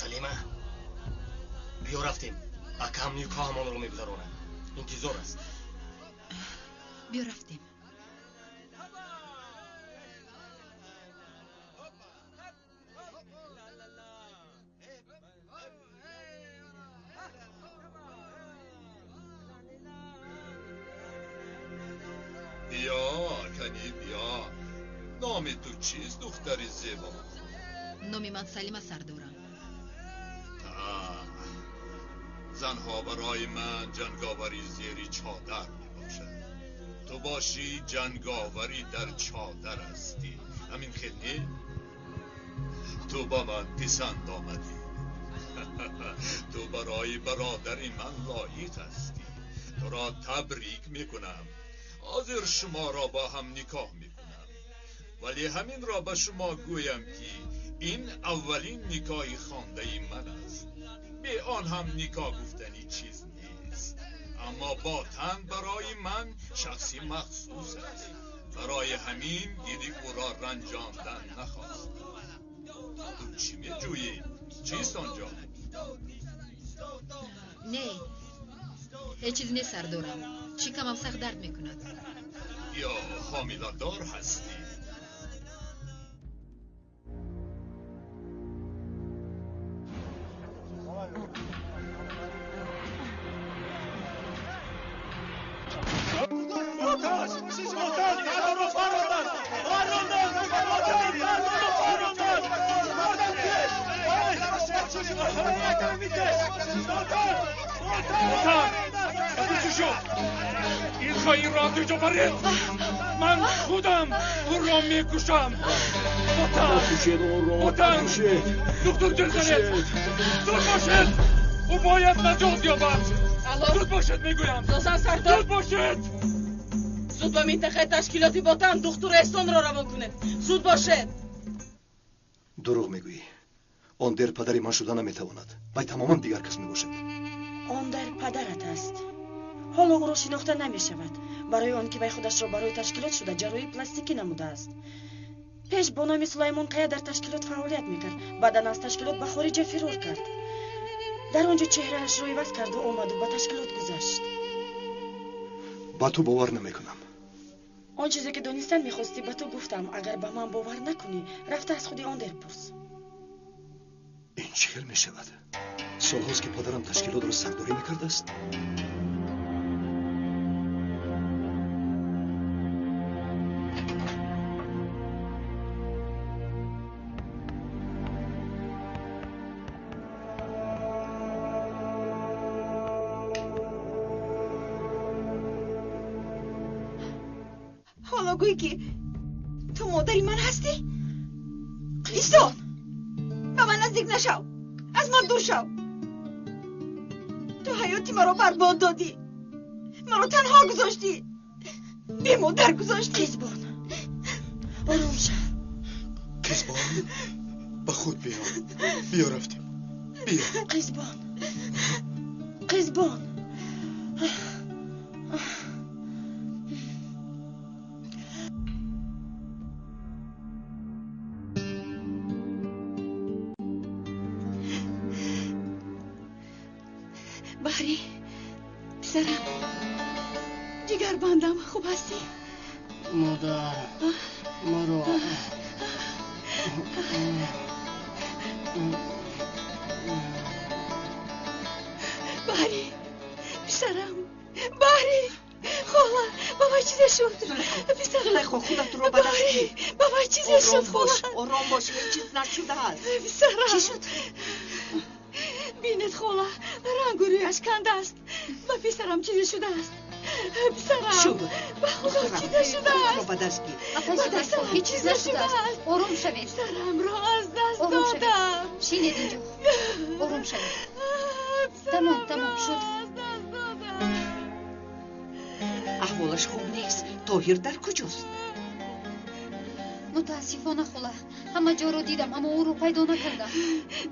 Салима, биё рафтем. Акам никоҳамонро мегузаронад. Интизор аст. Биё рафтем. Биё, кани биё. Номи ту чист, духтари зебо? Номи ман Салима, сардорам. Занҳо барои ман ҷанговари зери чодар мебошанд. Ту бошӣ ҷанговари дар чодар ҳастӣ. Ҳамин хел не? Ту ба ман писанд омадӣ. Ту барои бародари ман лоиқ ҳастӣ. Туро табрик мекунам. Ҳозир шуморо бо ҳам никоҳ мекунам. Вале ҳаминро ба шумо гӯям ки ин аввалин никоҳи хондаи ман аст. Бе он ҳам никоҳ гуфтани чиз нест. Аммо Ботан барои ман шахси махсус аст. Барои ҳамин дили ӯро ранҷондан нахостам. Ту чӣ меҷӯӣ? Чист онҷо? Не, ҳеҷ чиз нест, сардорам. Шикамам сахт дард мекунад. Ё ҳомиладор ҳастӣ? Ман худам ӯро мекушам. Ботан, доктор ҷилзанед, зуд бошед, ӯ бояд наҷот ёбад. Зуд бошед, мегӯям. Зозан сардор, зуд бошед. Зуд ба минтақаи ташкилоти Ботан духтур Эҳсонро равон кунед. Зуд бошед. Дурӯғ мегӯӣ. Он дер падари ман шуда наметавонад. Вай тамоман дигар кас мебошад. Он дар падарат аст. Ҳоло ӯро шинохта намешавад, барои он ки вай худашро барои ташкилот шуда ҷарроҳии пластикӣ намудааст. Пеш бо номи Сулаймон Кая дар ташкилот фаъолият мекард, баъдан аз ташкилот ба хориҷа фирор кард. Дар он ҷо чеҳраашро иваз карду омаду ба ташкилот гузашт. Ба ту бовар намекунам. Он чизе ки донистан мехостӣ ба ту гуфтам. Агар ба ман бовар накунӣ, рафта аз худи он дер пурс. Ин чӣ хел мешавад? Солҳост ки падарам ташкилотро сардорӣ мекардааст. Ҳоло гӯй ки ту модари ман ҳастӣ? Исто! Ба ман наздик нашав! Аз ман дур шав! Ту ҳаёти маро барбод додӣ! Маро танҳо гузоштӣ! Бемодар гузоштӣ! Қизбон, ором шав. Қизбон, ба худ биё. Биё рафтем. Биё. Қизбон, Қизбон. Баҳрӣ, писарам, ҷигарбандам, хуб ҳастӣ? Модар, маро Баҳрӣ, писарам, Баҳрӣ, хола, ба вай чизе шуд? Писарам, Зулайхо, худатро ба даст гир. Ба вай чизе шуд, хола? Ором бош, ҳеҷ чиз нашудааст. Писарам, чӣ шуд? Бинед, хола, рангу рӯяш канда аст. Ба писарам чизе шудааст. Писарам, Шуд. ба худо чизе шудааст. Ба даст гир. Апаи Зулайхо, ҳеҷ чиз нашудааст. Ором шавед. Писарамро аз даст Ором шавед. додам. Шинед инҷо. Ором шавед. Тамом, тамом шуд. Аҳволаш хуб нест. Тоҳир дар куҷост? Мутаассифона, хола, ҳама ҷоро дидам, аммо ӯро пайдо накардам.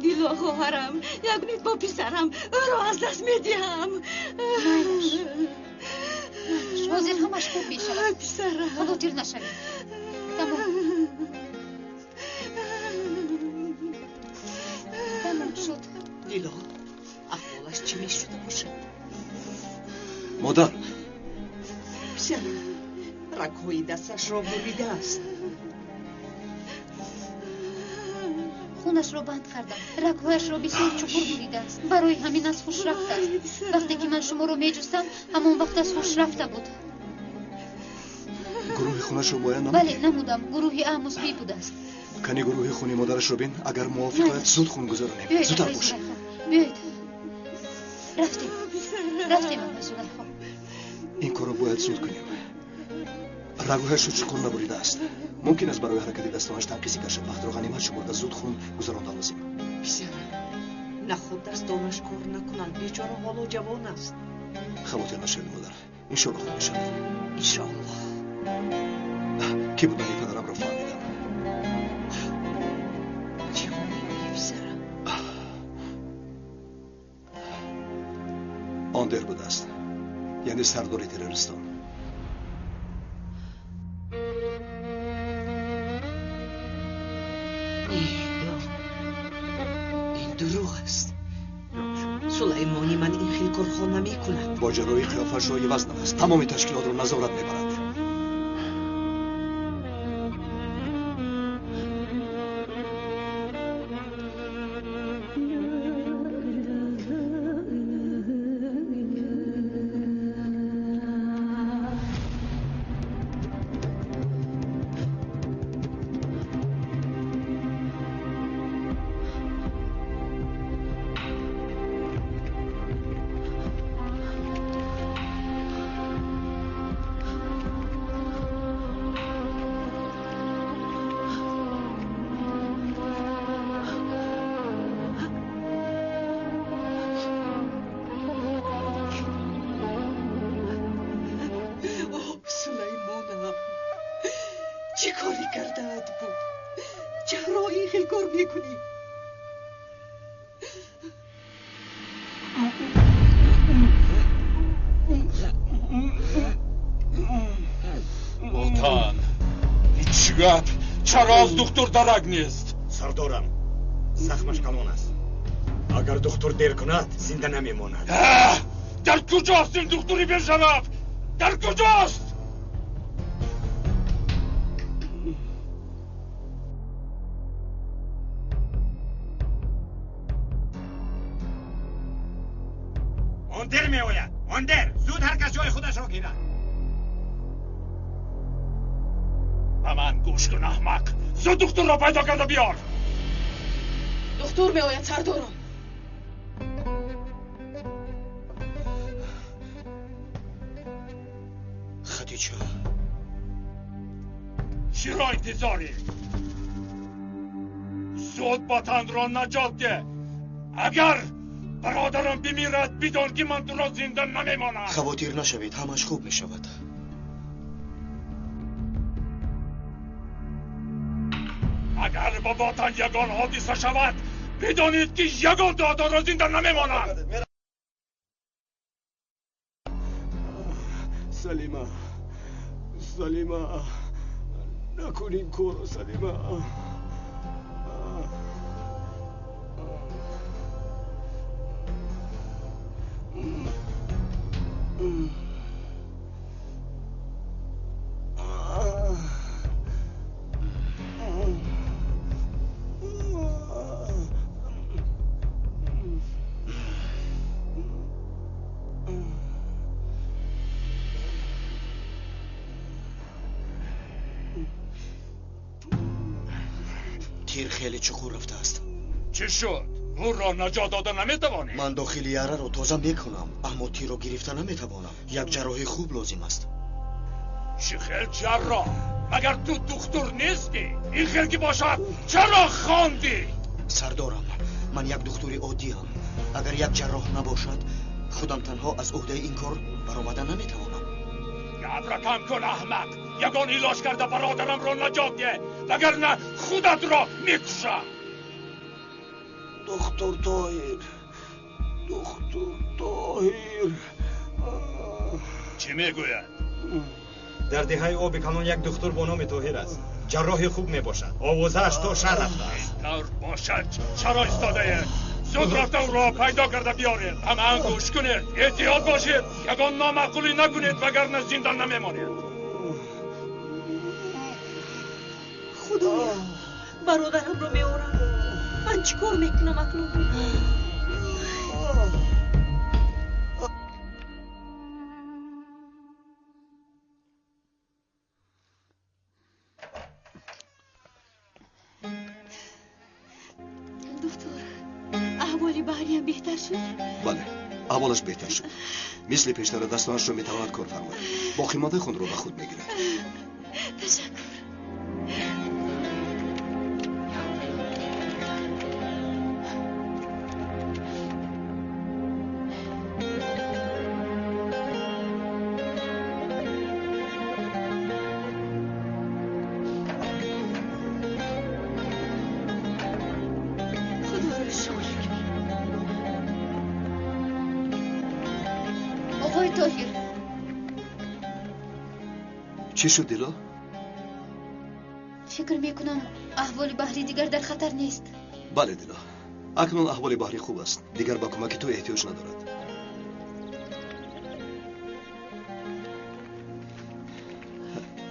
Дило, хоҳарам, як умед бо писарам, ӯро аз даст медиҳам. Майлаш, майлаш, ҳозир ҳамаш хуб мешавад. Писарам, хавотир нашавед. Тамом, тамом шуд. Рагҳои дасташро буридааст. Хунашро банд кардам. Рагҳояшро бисёр чуқур буридааст. Барои ҳамин аз ҳуш рафтааст. Вақте ки ман шуморо меҷустам, ҳамон вақт аз ҳуш рафта буд. Гурӯҳи хунашро муайян намудӣ? Бале, намудам. Гурӯҳи А мусбӣ будааст. Кани гурӯҳи хуни модарашро бин. Агар мувофиқ ояд, зуд хун гузаронем. Зудтар бош. Биёед. Рафтем. Рафтем, апай Зулайхо. Ин корро бояд зуд кунем. Рагҳояшро чуқур набуридааст. Мумкин аст барои ҳаракати дастонаш танқисӣ кашад. Вақтро ғанимат шумурда зуд хун гузарондан лозим. Писарам, наход дастонаш кор накунанд. Бечора ҳоло ҷавон аст. Хавотир нашавед, модар. Иншоалло хуб мешавад. Иншоалло. Ки будани падарамро фаҳмидам. Чӣ мегӯӣ, писарам? Он дер будааст. Яъне сардори террористон. Ин дурӯғ аст. Сулаймони ман ин хел корҳо намекунад. Бо ҷарроҳӣ қиёфаашро иваз намудааст. Тамоми ташкилотро назорат мебарад. چه کاری کرده‌ات بود؟ چرا این خیل کار میکنی؟ Ботан, чӣ гап? Чаро аз духтур дарак нест? Сардорам, захмаш калон аст. Агар духтур дер кунад, зинда намемонад. Дар куҷост ин духтури бешараф? Дар куҷост? Он дер меояд. Он дер. Зуд ҳар кас ҷои худашро гирад. Ба ман гӯш кун, аҳмақ. Зуд духтурро пайдо карда биёр. Духтур меояд, сардорам. Хадича. Чиро интизорӣ? Зуд Ботанро наҷот деҳ. Агар бародарам бимирад, бидон ки ман туро зинда намемонам. Хавотир нашавед, ҳамаш хуб мешавад. Агар ба Ботан ягон ҳодиса шавад, бидонед ки ягон дуатонро зинда намемонам. Салима, Салима, накун ин корро, Салима. Тир хеле чуқур рафтааст. Чӣ шуд? Ӯро наҷот дода наметавонӣ? Ман дохили яраро тоза мекунам, аммо тирро гирифта наметавонам. Як ҷарроҳи хуб лозим аст. Чӣ хел ҷарроҳ? Магар ту духтур нестӣ? Ин хел ки бошад, чаро хондӣ? Сардорам, ман як духтури оддиам. Агар як ҷарроҳ набошад, худам танҳо аз уҳдаи ин кор баромада наметавонам. Гапро кам кун, аҳмақ. Ягон илоҷ карда бародарамро наҷот деҳ, вагарна худатро мекушам. Доктор Тоҳир, доктор Тоҳир. Чӣ мегӯяд? Дар деҳаи оби калон як духтур бо номи Тоҳир аст. Ҷарроҳи хуб мебошад. Овозааш то шаҳр рафтааст. Ин тавр бошад, чаро истодаед? Зуд рафта ӯро пайдо карда биёред. Ба ман гӯш кунед, эҳтиёт бошед, ягон номаъқулӣ накунед, вагарна зинда намемонед. Худоё, бародарамро меорам. Ман чӣ кор мекунам акнун? Доктор, аҳволи Баҳриям беҳтар шуд? Бале, аҳволаш беҳтар шуд. Мисли пештара дастонашро метавонад кор фармояд. Боқимондаи хунро ба худ мегирад. Ташаккур. Худоро шукр. Оғои Тоҳир. Чӣ шуд, Дило? Фикр мекунам, аҳволи Баҳрӣ дигар дар хатар нест. Бале, Дило. Акнун аҳволи Баҳрӣ хуб аст. Дигар ба кӯмаки ту эҳтиёҷ надорад.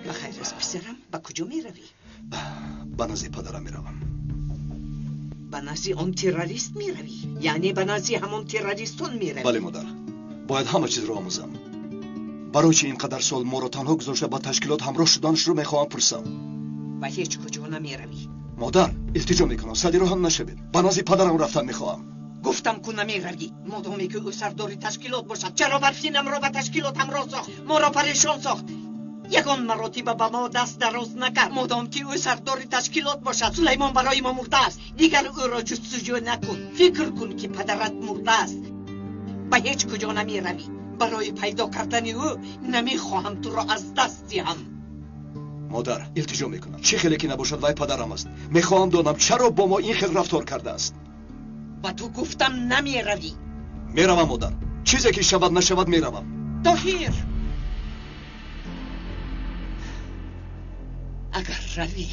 Ба хайр аст, писарам. Ба куҷо меравӣ? Ба назди падарам меравам. Ба назди он террорист меравӣ? Яъне ба назди ҳамон террористон меравӣ? Бале, модар. Бояд ҳама чизро омӯзам. Барои чӣ ин қадар сол моро танҳо гузошта ба ташкилот ҳамроҳ шуданашро мехоҳам пурсам. Ба ҳеҷ куҷо намеравӣ. Модар, илтиҷо мекунам, сади роҳам нашавед. Ба назди падарам рафтан мехоҳам. Гуфтам ку намеравӣ. Модоме ки ӯ сардори ташкилот бошад, чаро Барфинамро ба ташкилот ҳамроҳ сохт? Моро парешон сохт. Ягон маротиба ба мо даст дароз накард. Модом ки ӯ сардори ташкилот бошад, Сулаймон барои мо мурдааст. Дигар ӯро ҷустуҷӯ накун. Фикр кун ки падарат мурдааст. Ба ҳеҷ куҷо намеравӣ. Барои пайдо кардани ӯ намехоҳам туро аз даст диҳам. Модар, илтиҷо мекунам. Чӣ хеле ки набошад, вай падарам аст. Мехоҳам донам чаро бо мо ин хел рафтор кардааст. Ба ту гуфтам намеравӣ. Меравам, модар. Чизе ки шавад нашавад меравам. Тоҳир! Агар равӣ,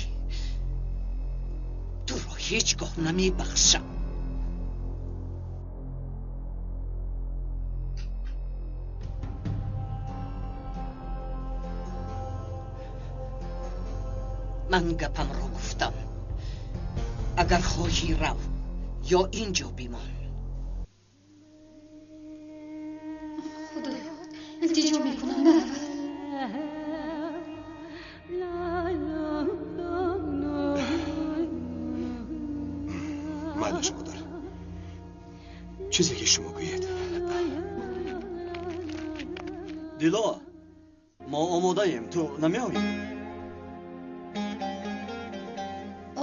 туро ҳеҷ гоҳ намебахшам. Ман гапамро гуфтам. Агар хоҳӣ рав ё инҷо бимон. Худоё, илтиҷо мекунам, наравад. Майлаш, модар. Чизе ки шумо гӯед. Дило, мо омодаем. Ту намеоӣ?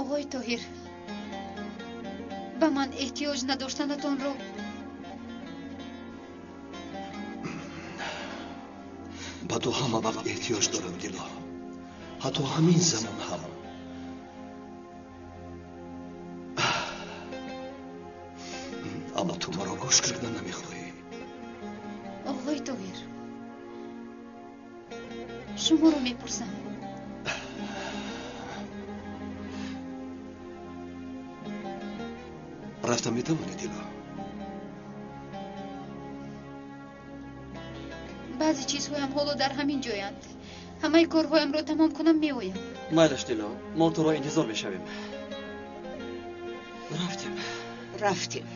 Оғои Тоҳир, ба ман эҳтиёҷ надоштанатонро ба ту ҳама вақт эҳтиёҷ дорам, Дило. Ҳатто ҳамин замон ҳам. Аммо ту маро гӯш карда намехоҳӣ. Оғои Тоҳир, шуморо мепурсам. Рафта метавонӣ, Дило? Баъзе чизҳоям ҳоло дар ҳамин ҷоянд. Ҳамаи корҳоямро тамом кунам, меоям. Майлаш, Дило, мо туро интизор мешавем. Рафтем. Рафтем.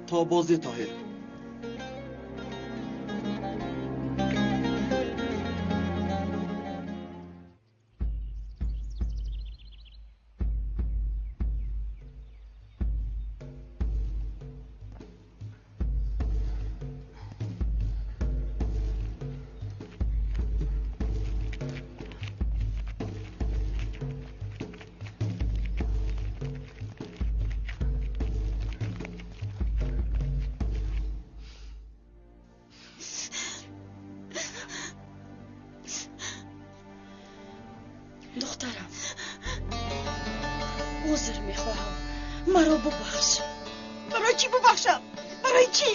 То боздид, Тоҳир. Духтарам, узр мехоҳам. Маро бубахш. Барои чӣ бубахшам? Барои чӣ?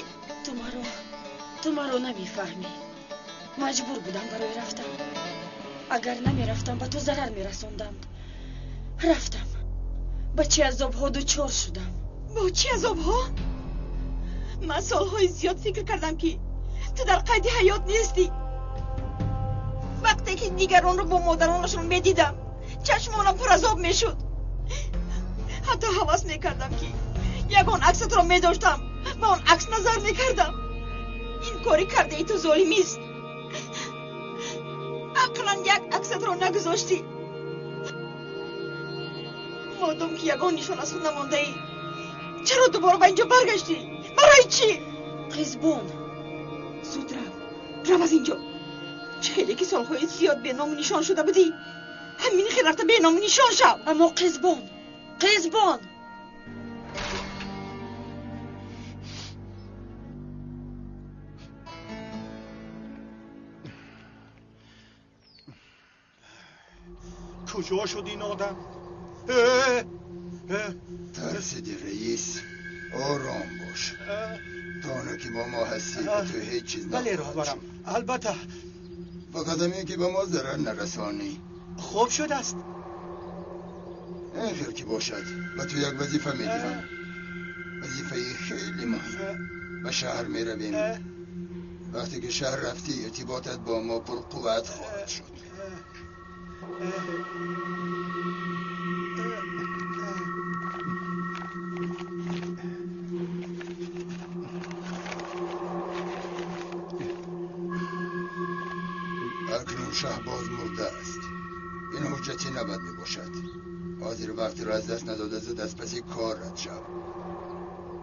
Ту маро намефаҳмӣ. Маҷбур будам барои рафтан. Агар намерафтам, ба ту зарар мерасонданд. Рафтам. Ба чӣ азобҳо дучор шудам. Бо чӣ азобҳо? Ман солҳои зиёд фикр кардам ки ту дар қайди ҳаёт нестӣ. Вақте ки дигаронро бо модаронашон медидам, чашмонам пур азоб мешуд. Ҳатто ҳавас мекардам, ки ягон аксатро медоштам, ба он акс назар мекардам. Ин кори кардаи ту золимист. Ақлан як аксатро нагузоштӣ. Модом ки ягон нишон аз худ намондаӣ, чаро дубора ба инҷо баргаштӣ? Барои чӣ? Қизбон, зуд рав, рав аз инҷо. Чӣ хеле ки солҳои зиёд беному нишон шуда будӣ, ҳамин хел рафта беному нишон шав. Аммо Қизбон, Қизбон! Куҷо шуд ин одам? Тарсиди раис, ором бош. То оно ки бо мо ҳастӣ, ба ту ҳеҷ чиз бале роҳбарам, албатта. Фақат ҳамин ки ба мо зарар нарасонӣ. Хуб шудааст. Ин хел ки бошад, ба ту як вазифа медиҳам. Вазифаи хеле муҳим. Ба шаҳр меравем. Вақте ки шаҳр рафтӣ, иртиботат бо мо пурқувват хоҳад шуд. Акнун Шаҳбоз мурда аст. Ин ҳуҷҷати набад мебошад. Ҳозир вақтро аз даст надода зуд аз паси кор рад шав.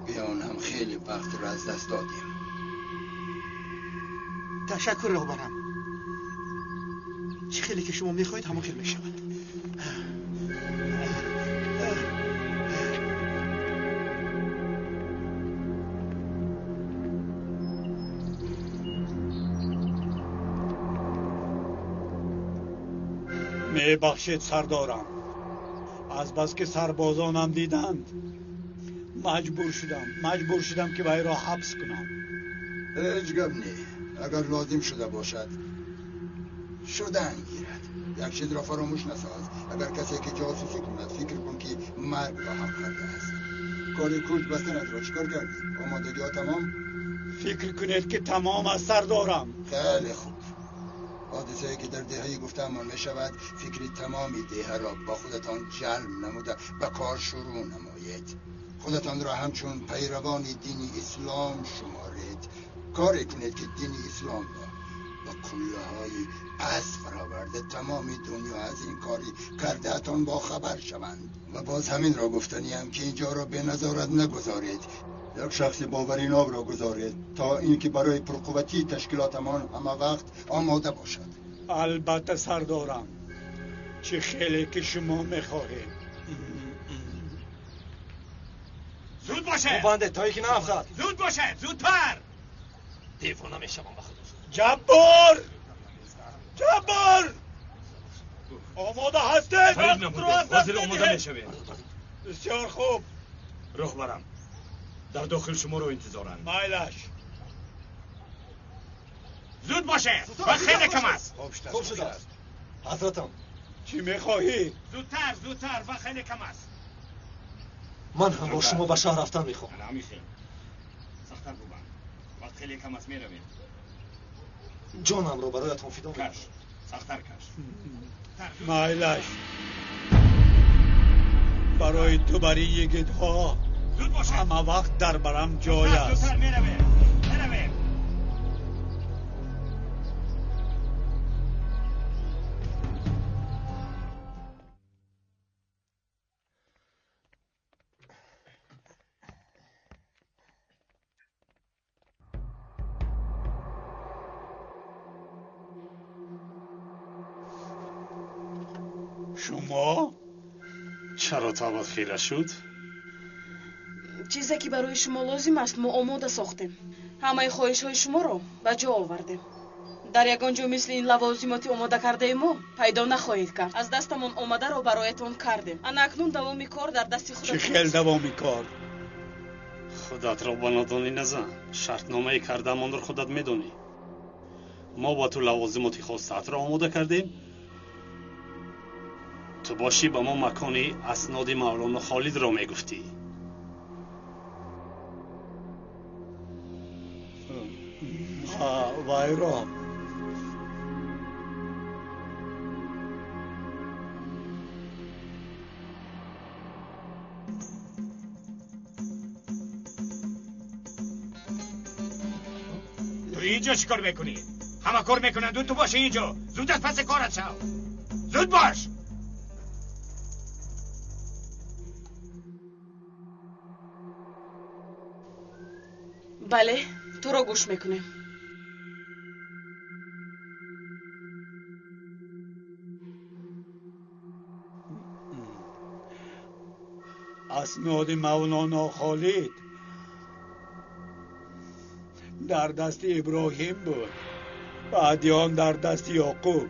Биён ҳам хеле вақтро аз даст додем. Ташаккур роҳбарам. Чӣ хеле ки шумо мехоҳед, ҳамон хел мешавад. Мебахшед сардорам, азбаски сарбозонам диданд, маҷбур шудам ки вайро ҳабс кунам. Ҳеҷ гап не. Агар лозим шуда бошад, шудан гирад. Як чизро фаромӯш насоз. Агар касе ки ҷосусӣ кунад, фикр кун ки маргро ҳам кардааст. Кори курт бастанатро чӣ кор кардӣ? Омодагиҳо тамом? Фикр кунед ки тамом аст сардорам. Хеле хуб. Ҳодисае ки дар деҳаи гуфтаамон мешавад, фикри тамоми деҳаро ба худатон ҷалб намуда ба кор шурӯъ намоед. Худатонро ҳамчун пайравони дини ислом шуморед. Коре кунед ки дини исломро ба куллаҳои пас фароварда тамоми дунё аз ин кори кардаатон бохабар шаванд. Ва боз ҳаминро гуфтаниям ки инҷоро беназорат нагузоред. Як шахси боваринокро гузоред то ин ки барои пурқувватии ташкилотамон ҳама вақт омода бошад. Албатта сардорам, чӣ хеле ки шумо мехоҳед. Зуд бошед! Бубанде то ин ки наафтад. Зуд бошед, зудтар! Девона мешавам ба худо. Ҷаббор! Ҷаббор! Омода ҳастед? Ҳозир омода мешавем. Бисёр хуб. Роҳбарам, дар дохил шуморо интизоранд. Майлаш. Зуд бошед, вақт хеле кам аст. Хуб шудааст. Ҳазратам. Чӣ мехоҳӣ? Зудтар, зудтар, вақт хеле кам аст. Ман ҳам бо шумо ба шаҳр рафтан мехоҳам. Сахттар бубанд. Вақт хеле кам аст, меравем. Ҷонамро бароятон фидо мекунам. Каш, сахттар каш. Майлаш. Барои ту бар ин йигитҳо ҳама вақт дар барам ҷой аст. Меравем, меравем. Шумо? Чаро тавбат хира шуд? Чизе ки барои шумо лозим аст, мо омода сохтем. Ҳамаи хоҳишҳои шуморо ба ҷо овардем. Дар ягон ҷо мисли ин лавозимоти омода кардаи мо пайдо нахоҳед кард. Аз дастамон омадаро бароятон кардем. Ана акнун давоми кор дар дасти худатон. Чӣ хел давоми кор? Худатро ба нодонӣ назан. Шартномаи кардаамонро худат медонӣ. Мо ба ту лавозимоти хостаатро омода кардем. Ту бошӣ ба мо макони асноди Мавлоно Холидро мегуфтӣ. Вайро. инҷо чӣ кор мекунӣ? Ҳама кор мекунанд, ту боши инҷо. Зуд аз паси корат шав. Зуд бош. Бале, туро гӯш мекунем. Асноди Мавлоно Холид дар дасти Иброҳим буд, баъди он дар дасти Ёқуб.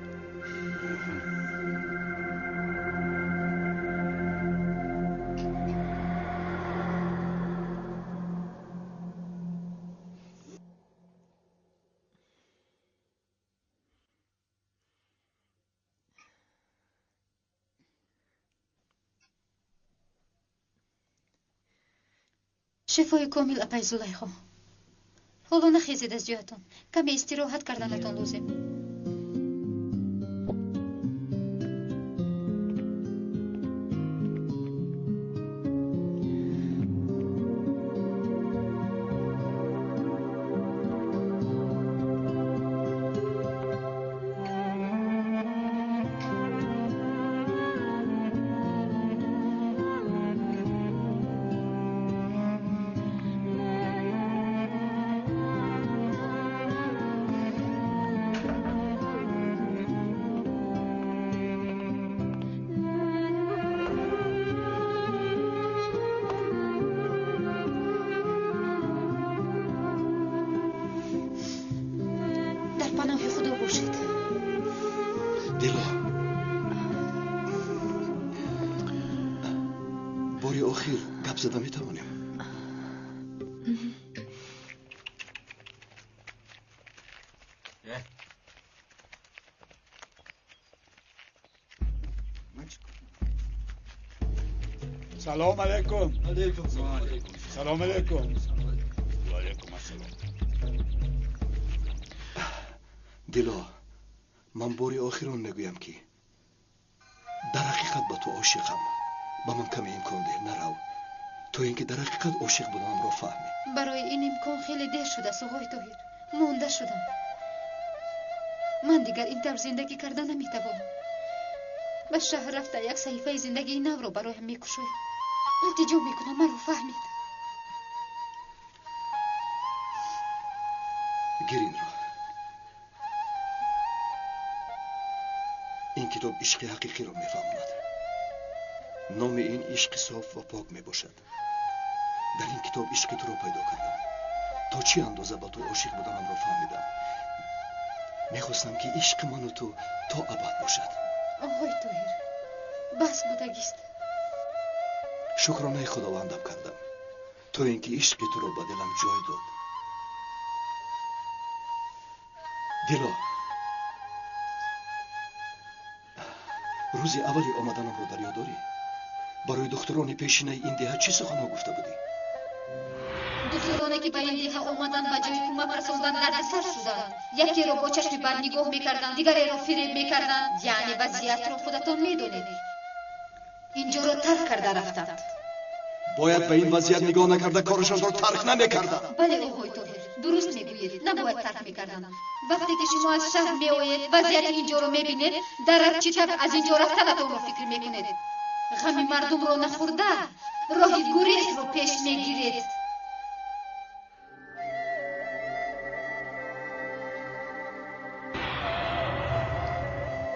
Шифои комил, апай Зулайхо. Ҳоло нахезед аз ҷоятон. Каме истироҳат карданатон лозим. Бори охир гап зада метавонем? Салом алейкум. Алейкум салом. Салом алейкум. Ва алейкум ассалом. Дило, ман бори охирон мегӯям, ки дар ҳақиқат ба ту ошиқам. Ба ман каме имкон деҳ, нарав, то ин ки дар ҳақиқат ошиқ буданамро фаҳмӣ. Барои ин имкон хеле дер шудааст, оғои Тоҳир. Монда шудам. Ман дигар ин тавр зиндагӣ карда наметавонам. Ба шаҳр рафта як саҳифаи зиндагии навро бароям мекушоям. Илтиҷо мекунам, маро фаҳмед. Гир инро. Ин китоб ишқи ҳақиқиро мефаҳмонад. Номи ин ишқи соф ва пок мебошад. Дар ин китоб ишқи туро пайдо кардам. То чӣ андоза ба ту ошиқ буданамро фаҳмидам. Мехостам, ки ишқи ману ту то абад бошад. Оғои Тоҳир, бас будагист. Шукронаи Худовандам кардам, то ин ки ишқи туро ба дилам ҷой дод. Дило, рӯзи аввали омаданамро дар ёд дорӣ? Барои духтурони пешинаи ин деҳа чӣ суханҳо гуфта будӣ? Духтуроне, ки ба ин деҳа омаданд, ба ҷои кӯмак расондан дардисар шуданд. Якеро бо чашми бад нигоҳ мекарданд, дигареро фиреб мекарданд. Яъне вазъиятро худатон медонед. Инҷоро тарк карда рафтанд. Бояд ба ин вазъият нигоҳ накарда корашонро тарк намекарданд. Бале, оғои Тоҳир, дуруст мегӯед, набояд тарк мекарданд. Вақте ки шумо аз шаҳр меоед, вазъияти инҷоро мебинед, дар чӣ тавр аз инҷо рафтанатонро фикр мекунед. Ғами мардумро нахӯрда, роҳи гурезро пеш мегиред.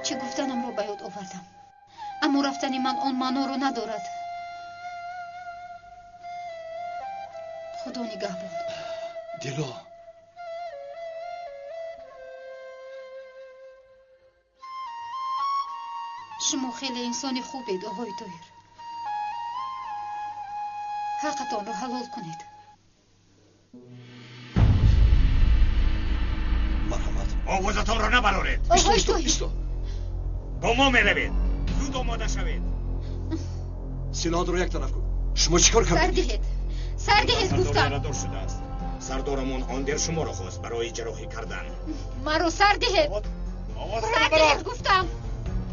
Чӣ гуфтанамро ба ёд овардам, аммо рафтани ман он маъноро надорад. Худо нигаҳбон. Дило, шумо хеле инсони хубед, оғои Тоҳир. Ҳаққатонро ҳалол кунед. Марҳамат. Овозатонро набароред. Оғои Тоҳир, исто. Бо мо меравед. Зуд омода шавед. Силоҳатро як тараф кун. Шумо чӣ кор кардед? Сар диҳед, сар диҳед гуфтам. Ярадор шудааст. Сардорамон он дер шуморо хост барои ҷарроҳӣ кардан. Маро сар диҳед. Сар диҳед гуфтам.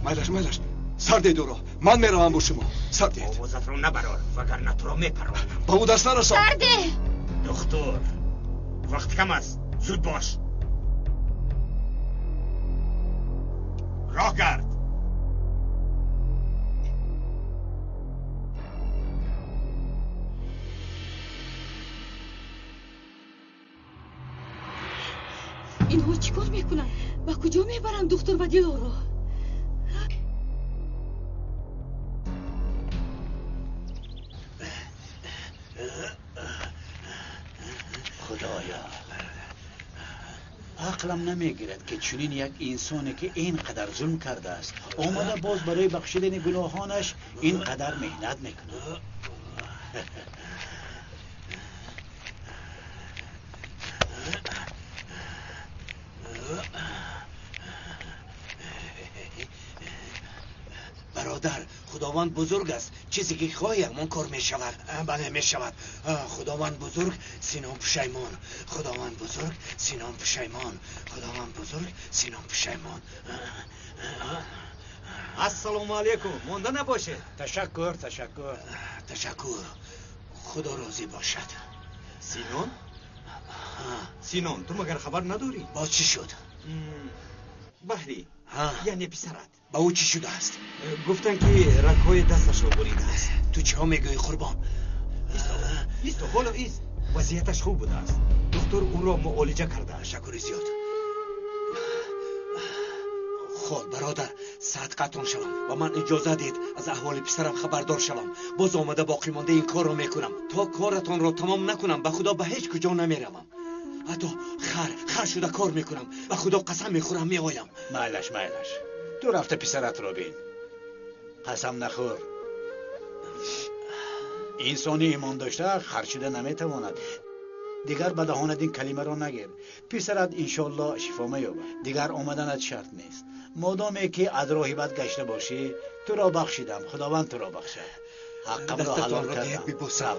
Майлаш, майлаш, сар диҳед ӯро. Ман меравам бо шумо. Сар диҳед. Овозатро набарор, вагарна туро мепаронам. Ба ӯ даст нарасон. Сар деҳ. Духтур, вақт кам аст, зуд бош. Роҳ кард. Инҳо чӣ кор мекунанд? Ба куҷо мебаранд духтур ва Дилоро? Худоё, ақлам намегирад ки чунин як инсоне ки ин қадар зулм кардааст омада боз барои бахшидани гуноҳонаш ин қадар меҳнат мекунад. Бародар, Худованд бузург аст. Чизе ки хоҳӣ ҳамон кор мешавад. Бале, мешавад. Худованд бузург, Синон пушаймон. Худованд бузург, Синон пушаймон. Худованд бузург, Синон пушаймон. Ассалому алайкум. Монда набошед. Ташаккур, ташаккур. Ташаккур. Худо розӣ бошад. Синон? Синон, ту магар хабар надорӣ? Боз чӣ шуд? Баҳрӣ, яъне писарат. Ба ӯ чӣ шудааст? Гуфтанд ки рагҳои дасташро буридааст. Ту чиҳо мегӯӣ, қурбон? Исто, ҳоло ист. Вазъияташ хуб будааст. Духтур ӯро муолиҷа кардааст. Ташаккури зиёд. Хол, бародар, садқатон шавам. Ба ман иҷоза диҳед аз аҳволи писарам хабардор шавам. Боз омада боқӣ монда ин корро мекунам. То коратонро тамом накунам, ба худо ба ҳеҷ куҷо намеравам. Ҳатто хар шуда кор мекунам. Ба худо қасам мехӯрам, меоям. Майлаш, майлаш. Ту рафта писаратро бин. Қасам нахӯр. Инсони имон дошта хар шуда наметавонад. Дигар ба даҳонат ин калимаро нагир. Писарат иншоаллоҳ шифо меёбад. Дигар омаданат шарт нест. Модоме ки аз роҳи бад гашта бошӣ, туро бахшидам. Худованд туро бахшад. Ҳаққамро ҳалол кардам. Бибӯсам.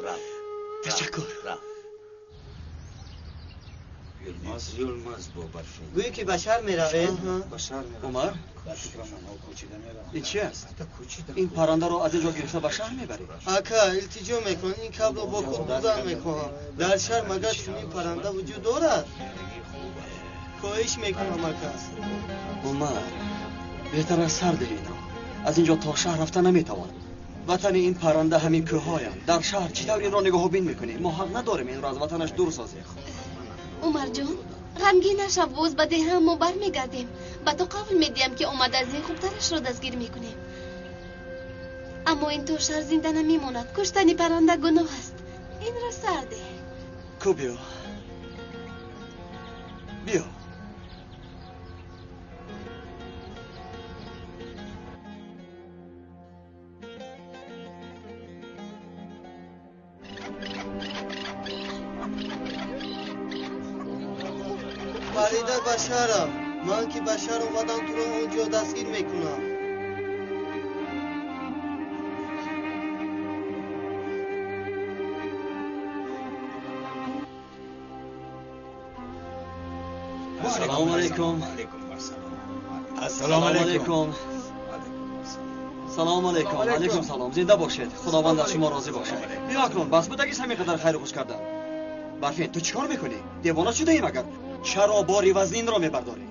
Ташаккур. Юлмаз бо Барфин. Гӯё ки ба шаҳр меравед? Ба шаҳр меравем. Умар? Ин чи аст? Ин паррандаро аз ин ҷо гирифта ба шаҳр мебаред? Ака, илтиҷо мекунам, ин кабро бо худ бурдан мехоҳам. Дар шаҳр магар чунин парранда вуҷуд дорад? Хоҳиш мекунам, ака. Умар, беҳтар аст сар диҳӣ инро. Аз ин ҷо то шаҳр рафта наметавонам. Ватани ин парранда ҳамин кӯҳҳоянд. Дар шаҳр чӣ тавр инро нигоҳубин мекунӣ? Мо ҳақ надорем инро аз ватанаш дур созем. Умарҷон, ғамгин нашав, боз ба деҳаам мо бармегардем. Ба ту қавл медиҳам ки омада аз ин хубтарашро дастгир мекунем. Аммо ин то шаҳр зинда намемонад. Куштани парранда гуноҳ аст. Инро сар деҳ. Ку биё. Биё. Фарида, ба шаҳрам. Ман ки ба шаҳр омадам, туро он ҷо дастгир мекунам. Ассалому алайкум. Ассалому алайкум. Салому алайкум. Алайкум салом. Зинда бошед. Худованд аз шумо розӣ бошад. Биё акнун, бас будагист ҳамин қадар хайру хуш кардан. Барфин, ту чӣ кор мекунӣ? Девона шудаӣ магар? Чаро бори вазнинро мебардорӣ?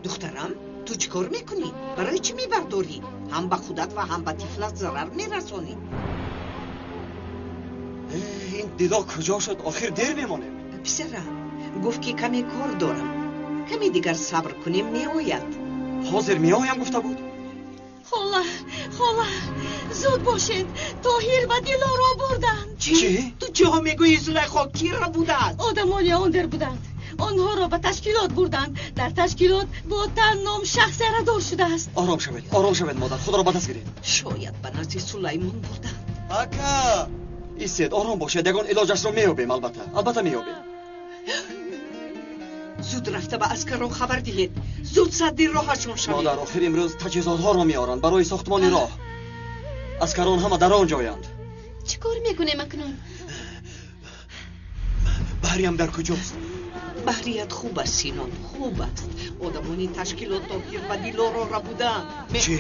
Духтарам, ту чӣ кор мекунӣ? Барои чӣ мебардорӣ? Ҳам ба худат ва ҳам ба тифлат зарар мерасонӣ. Ин дило куҷо шуд? Охир дер мемонем. Писарам, гуфт ки каме кор дорам. Каме дигар сабр кунем, меояд. Ҳозир меоям гуфта буд. Хола, хола, зуд бошед. Тоҳир ва Дилоро бурданд. Чӣ? Ту чиҳо мегӯӣ, Зулайхо? Киро будааст? Одамони он дер буданд. Онҳоро ба ташкилот бурданд. Дар ташкилот бо тан ном шахс ярадор шудааст. Ором шавед, ором шавед, модар. Худро ба даст гиред. Шояд ба назди Сулаймон бурданд. Ака! Истед, ором бошед. Ягон илоҷашро меёбем, албатта. Албатта меёбем. Зуд рафта ба аскарон хабар диҳед. Зуд садди роҳашон шавед. Модар, охир имрӯз таҷҳизотҳоро меоранд барои сохтмони роҳ. Аскарон ҳама дар он ҷоянд. Чӣ кор мекунем акнун? Баҳриям дар куҷост? Баҳрият хуб аст, Синон, хуб аст. Одамони ташкилот Тоҳир ва Дилоро рабуданд. Чӣ?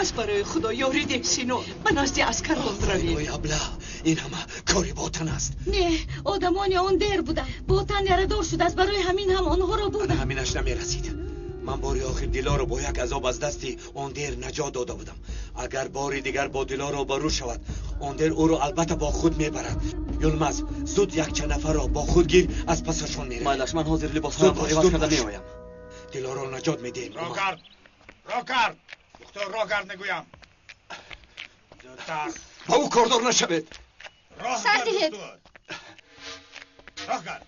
Аз барои Худо ёрӣ деҳ, Синон. Ба назди аскарон равед. Ой, абла, ин ҳама кори ботан аст. Не, одамони он дер буданд. Ботан ярадор шудааст, барои ҳамин ҳам онҳоро бурданд. Ҳаминаш намерасид. Ман бори охир Дилоро бо як азоб аз дасти Ондер наҷот дода будам. Агар бори дигар бо Дилоро рӯбарӯ шавад, Ондер ӯро албатта бо худ мебарад. Юлмаз, зуд якчанд нафарро бо худ гир, аз пасашон меравем. Майлаш, ман ҳозир либосҳоямро иваз карда меоям. Дилоро наҷот медиҳем. Роҳ кард, роҳ кард, духтур, роҳ кард мегӯям. Зудтар. Ба ӯ кордор нашавед. Роҳ Сар кард, диҳед. духтур. Роҳ кард.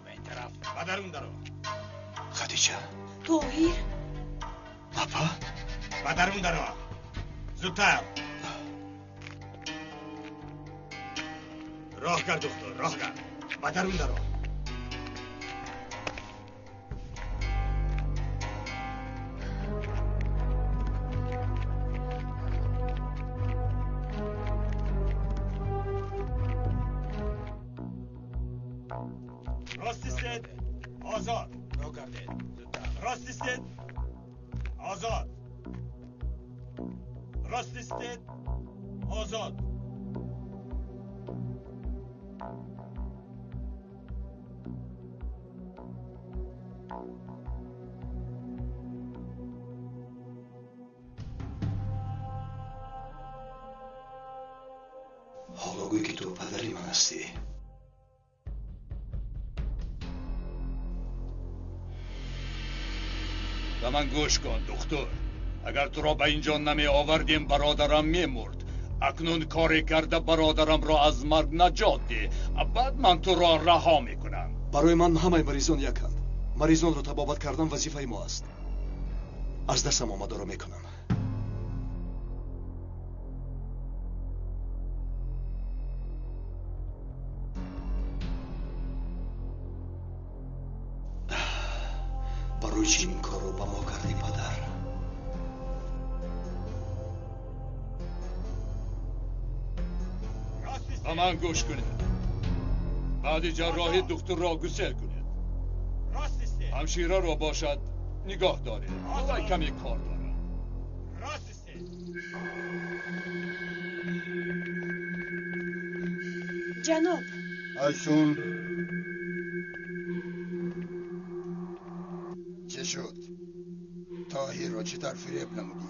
Ба ин тараф, ба дарун даро. Хадича. Тоҳир. Апа. Ба дарун даро. Зудтар. Роҳ кард, духтур, роҳ кард. Ба дарун даро. Рост истед, озод. Роҳ гардед. Рост истед, озод. Рост истед, озод. Ҳоло гӯй ки ту падари ман ҳастӣ. Ба ман гӯш кун, духтур. Агар туро ба инҷо намеовардем, бародарам мемурд. Акнун коре карда бародарамро аз марг наҷот деҳ. Баъд ман туро раҳо мекунам. Барои ман ҳамаи маризон яканд. Маризонро табобат кардан вазифаи мо аст. Аз дастам омадаро мекунам. Барои чӣ ин корро ба мо кардӣ, падар? Ба ман гӯш кунед. Баъди ҷарроҳӣ духтурро гусел кунед. Ҳамшираро бошад нигоҳ доред. Вай каме кор дорад. Ҷаноб. Айсун. Чӣ шуд? Тоҳирро чӣ тавр фиреб намудӣ?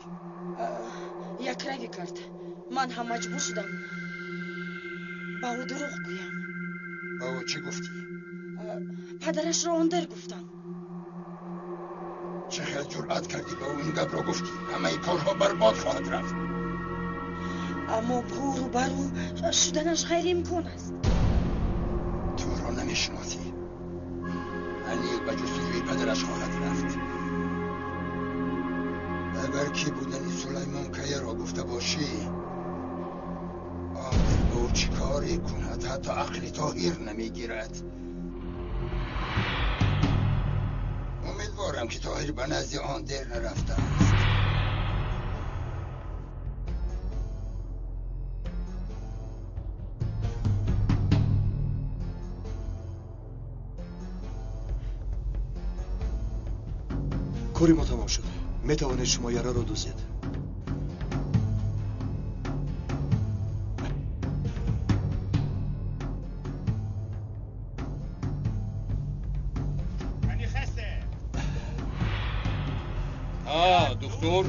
Якравӣ кард. Ман ҳам маҷбур шудам ба ӯ дурӯғ гӯям. Ба ӯ чӣ гуфтӣ? Падарашро Ондер гуфтам. Чӣ хел ҷуръат кардӣ ба ӯ ин гапро гуфтӣ? Ҳамаи корҳо барбод хоҳад рафт. Аммо бо ӯ рӯбарӯ шуданаш ғайриимкон аст. Туро намешиносӣ. Аниқ ба ҷустуҷӯи падараш хоҳад рафт. Агар кӣ будани Сулаймон Каяро гуфта бошӣ, Ондер бо ӯ чӣ коре кунад, ҳатто ақли Тоҳир намегирад. Умедворам, ки Тоҳир ба назди Ондер нарафтааст. Кори мо тамом шуд. Метавонед шумо яраро дузед. Духтур,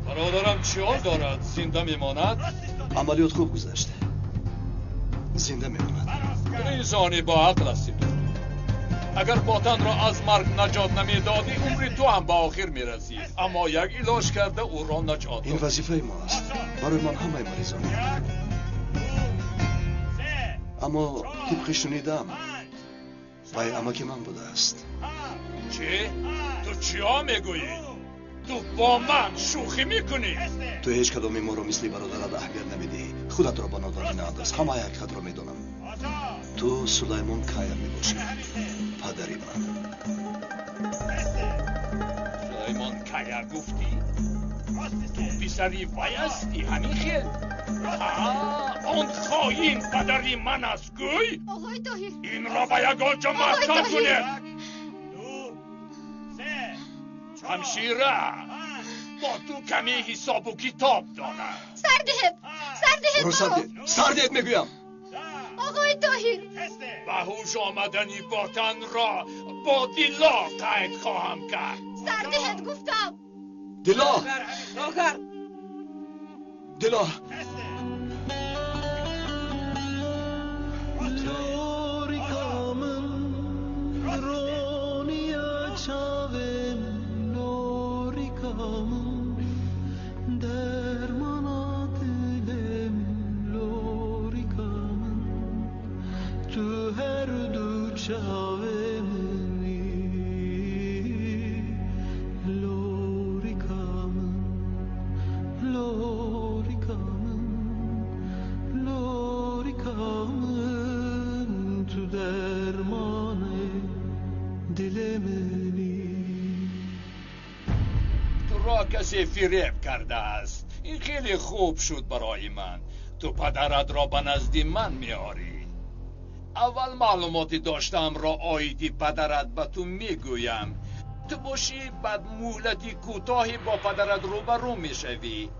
бародарам чӣ ҳол дорад? Зинда мемонад? Амалиёт хуб гузашт. Зинда мемонад. Инсони бо ақл ҳастӣ, духтур. Агар ботанро аз марг наҷот намедодӣ, умри ту ҳам ба охир мерасид. Аммо як илоҷ карда ӯро наҷот Ин вазифаи мо аст. Барои ман ҳамаи маризон. Аммо тибқи шунидам, вай амаки ман будааст. Чӣ? Ту чиҳо мегӯӣ? Ту бо ман шӯхӣ мекунӣ? Ту ҳеҷ кадоми моро мисли бародарат аҳамият намедиҳӣ. Худатро ба нодонӣ наандоз. Ҳамаи ҳақиқатро медонам. Ту Сулаймон Кая мебошӣ, падари ман. Сулаймон Кая гуфтӣ? Ту писари вай ҳастӣ, ҳамин хел? Он хоин падари ман аст, гӯй? Оғои Тоҳир. Инро ба ягон ҷо маҳкам кунед. Ҳамшира, бо ту каме ҳисобу китоб дорам. Сар диҳед, сар диҳед Рухсат маро. диҳед, сар диҳед мегӯям. Оғои Тоҳир. Ба ҳуш омадани ботанро Бо Дило қайд хоҳам кард. Сардиҳат гуфтам. Дило! Рогар! Дило! کسی فریب کرده است. این خیلی خوب شد برای من. تو پدرت را به نزد من میاری. اول معلوماتی داشتم را آیدی پدرت به تو میگویم. تو باشی بعد مهلتی کوتاهی با پدرت روبرو میشوی.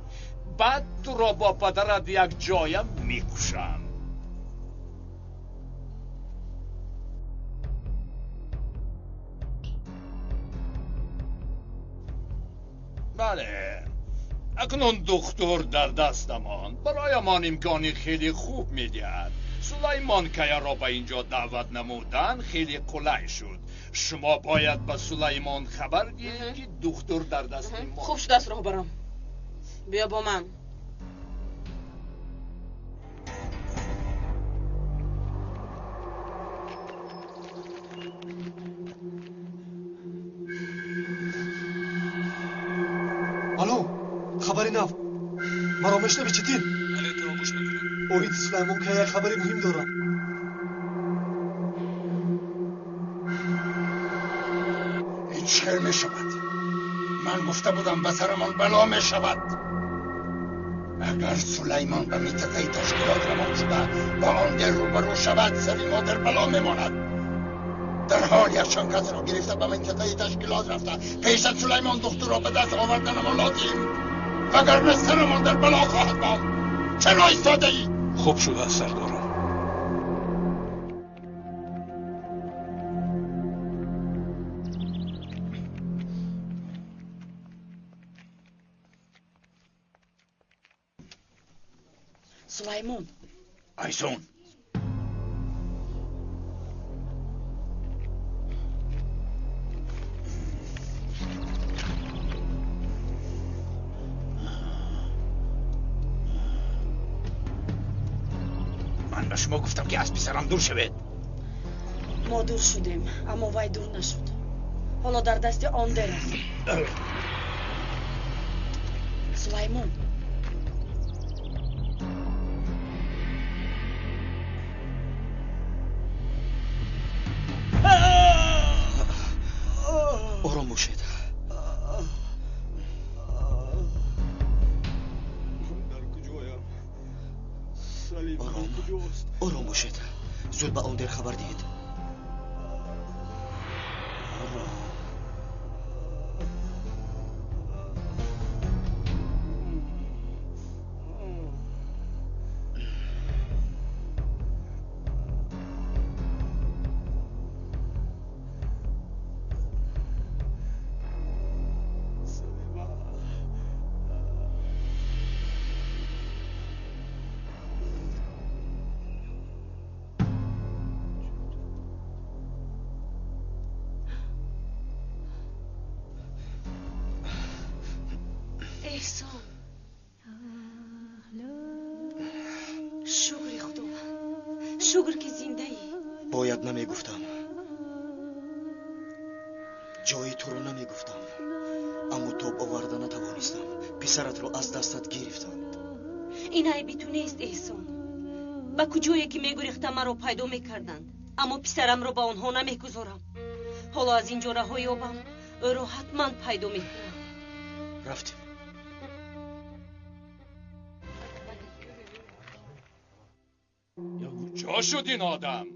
بعد تو را با پدرت یک جایم میکشم. بله، اکنون دکتر در دستمان برایمان امکانی خیلی خوب میدهد. سلیمان کیا را به اینجا دعوت نمودن خیلی قلای شد. شما باید به سلیمان خبر دهید که دکتر در دست ما. خوب شد است راهبرم. بیا با من. Алло, хабари нав. Маро мешнавӣ, Читин? Бале, туро гӯш мекунам. Оиди Сулаймон Кая як хабари муҳим дорам. Ин чӣ хел мешавад? Ман гуфта будам ба сарамон бало мешавад. Агар Сулаймон ба минтақаи ташкилот равон шуда ба он дер рӯбарӯ шавад, сари мо дар бало мемонад. Дар ҳол якчанд касро гирифта ба минтақаи ташкилот рафта пеш аз Сулаймон духтурро ба даст оварданамон лозим, вагарна сарамон дар бало хоҳад монд. Чаро истодаӣ? Хуб шудааст, сардорам. Сулаймон. Айсон. Ман ба шумо гуфтам ки аз писарам дур шавед. Мо дур шудем, аммо вай дур нашуд. Ҳоло дар дасти он дер аст. Сулаймон. Ором бошед. Дар куҷоям? Салим Ором. куҷост? Ором бошед. Зуд ба он дер хабар диҳед. Ором. Эҳсон, шукри Худованд, шукр ки зиндаӣ. Бояд намегуфтам. Ҷои туро намегуфтам. Аммо тоб оварда натавонистам. Писаратро аз дастат гирифтанд. Ин айби ту нест, Эҳсон. Ба куҷое ки мегурехтам, маро пайдо мекарданд, аммо писарамро ба онҳо намегузорам. Ҳоло аз ин ҷо раҳо ёбам, ӯро ҳатман пайдо мекунам. Рафтем. Куҷо шуд ин одам?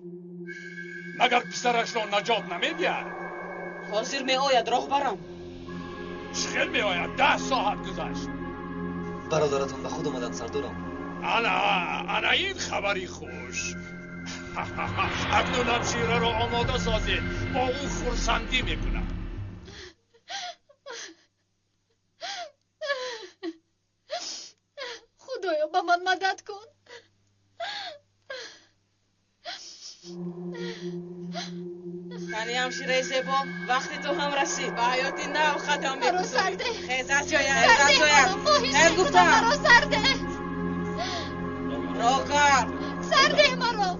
Магар писарашро наҷот намедиҳад? Ҳозир меояд, роҳбарам. Чӣ хел меояд? 10 соат гузашт. Бародаратон ба худ омаданд, сардорам. Ана, ана ин хабари хуш. Акнун ҳамшираро омода созед, бо ӯ хурсандӣ мекунам. Худоё, ба ман мадад кун. Кани ҳамшираи зебо, вақти ту ҳам расид. Ба ҳаёти нав қадам мегузорӣ. Хез аз ҷоя, хез аз ҷоя. Хез гуфтам. Маро сарде. Роҳ кард. Сарде маро.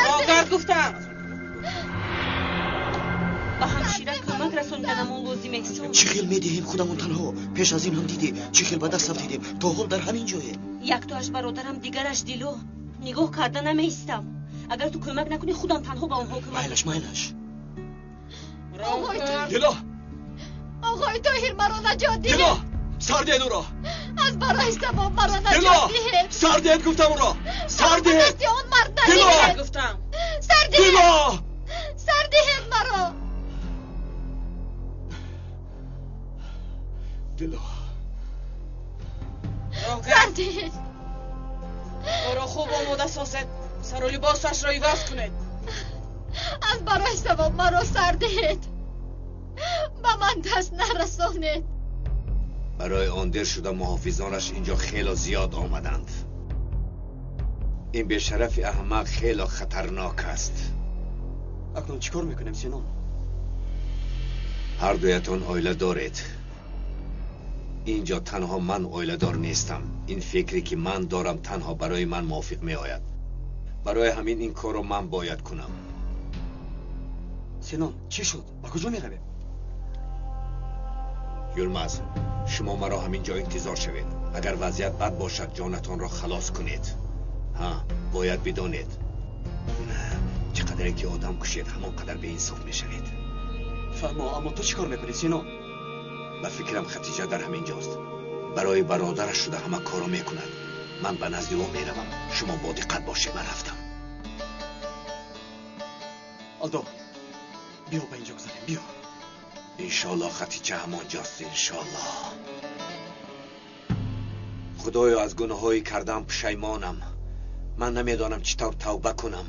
Роҳ кард гуфтам. Ба ҳамшира кӯмак расониданамон лозим, Эҳсон. Чӣ хел медиҳем худамон танҳо? Пеш аз ин ҳам дидӣ, чӣ хел ба даст афтидем. То ҳол дар ҳамин ҷоем. Яктоаш бародарам, дигараш Дило. Нигоҳ карда намеистам. Агар ту кӯмак накунӣ, худам танҳо ба онҳо кӯмак. Майлаш, майлаш. Дило! Оғои Тоҳир, маро наҷот диҳед. Дило! Сар диҳед ӯро! Аз барои савоб маро наҷот диҳед. Сар диҳед гуфтам ӯро! Сар диҳед! Дасти он мард надиҳед. Гуфтам. Сар диҳед! Дило! Сар диҳед маро! Дило! Сар диҳед! Ӯро хуб омода созед. Сару либосашро иваз кунед. Аз барои савоб маро сар диҳед. Ба ман даст нарасонед. Барои он дер шуда муҳофизонаш инҷо хело зиёд омаданд. Ин бешарафи аҳмақ хело хатарнок аст. Акнун чӣ кор мекунем, Синон? Ҳар дуятон оила доред. Инҷо танҳо ман оиладор нестам. Ин фикре ки ман дорам танҳо барои ман мувофиқ меояд. Барои ҳамин ин корро ман бояд кунам. Синон, чӣ шуд? Ба куҷо меравем? Юлмаз, шумо маро ҳамин ҷо интизор шавед. Агар вазъият бад бошад, ҷонатонро халос кунед. Ҳа, бояд бидонед. Чӣ қадаре ки одам кушед, ҳамон қадар беинсоф мешавед. Фаҳмо, аммо ту чӣ кор мекунӣ, Синон? Ба фикрам Хатиҷа дар ҳамин ҷост. Барои бародараш шуда ҳама корро мекунад. Ман ба назди ӯ меравам. Шумо бо диққат бошед, ман рафтам. Алдо, биё ба инҷо гузарем, биё. Иншоаллоҳ Хатиҷа ҳамон ҷост, иншоаллоҳ. Худоё, аз гуноҳҳои кардам пушаймонам. Ман намедонам чӣ тавр тавба кунам.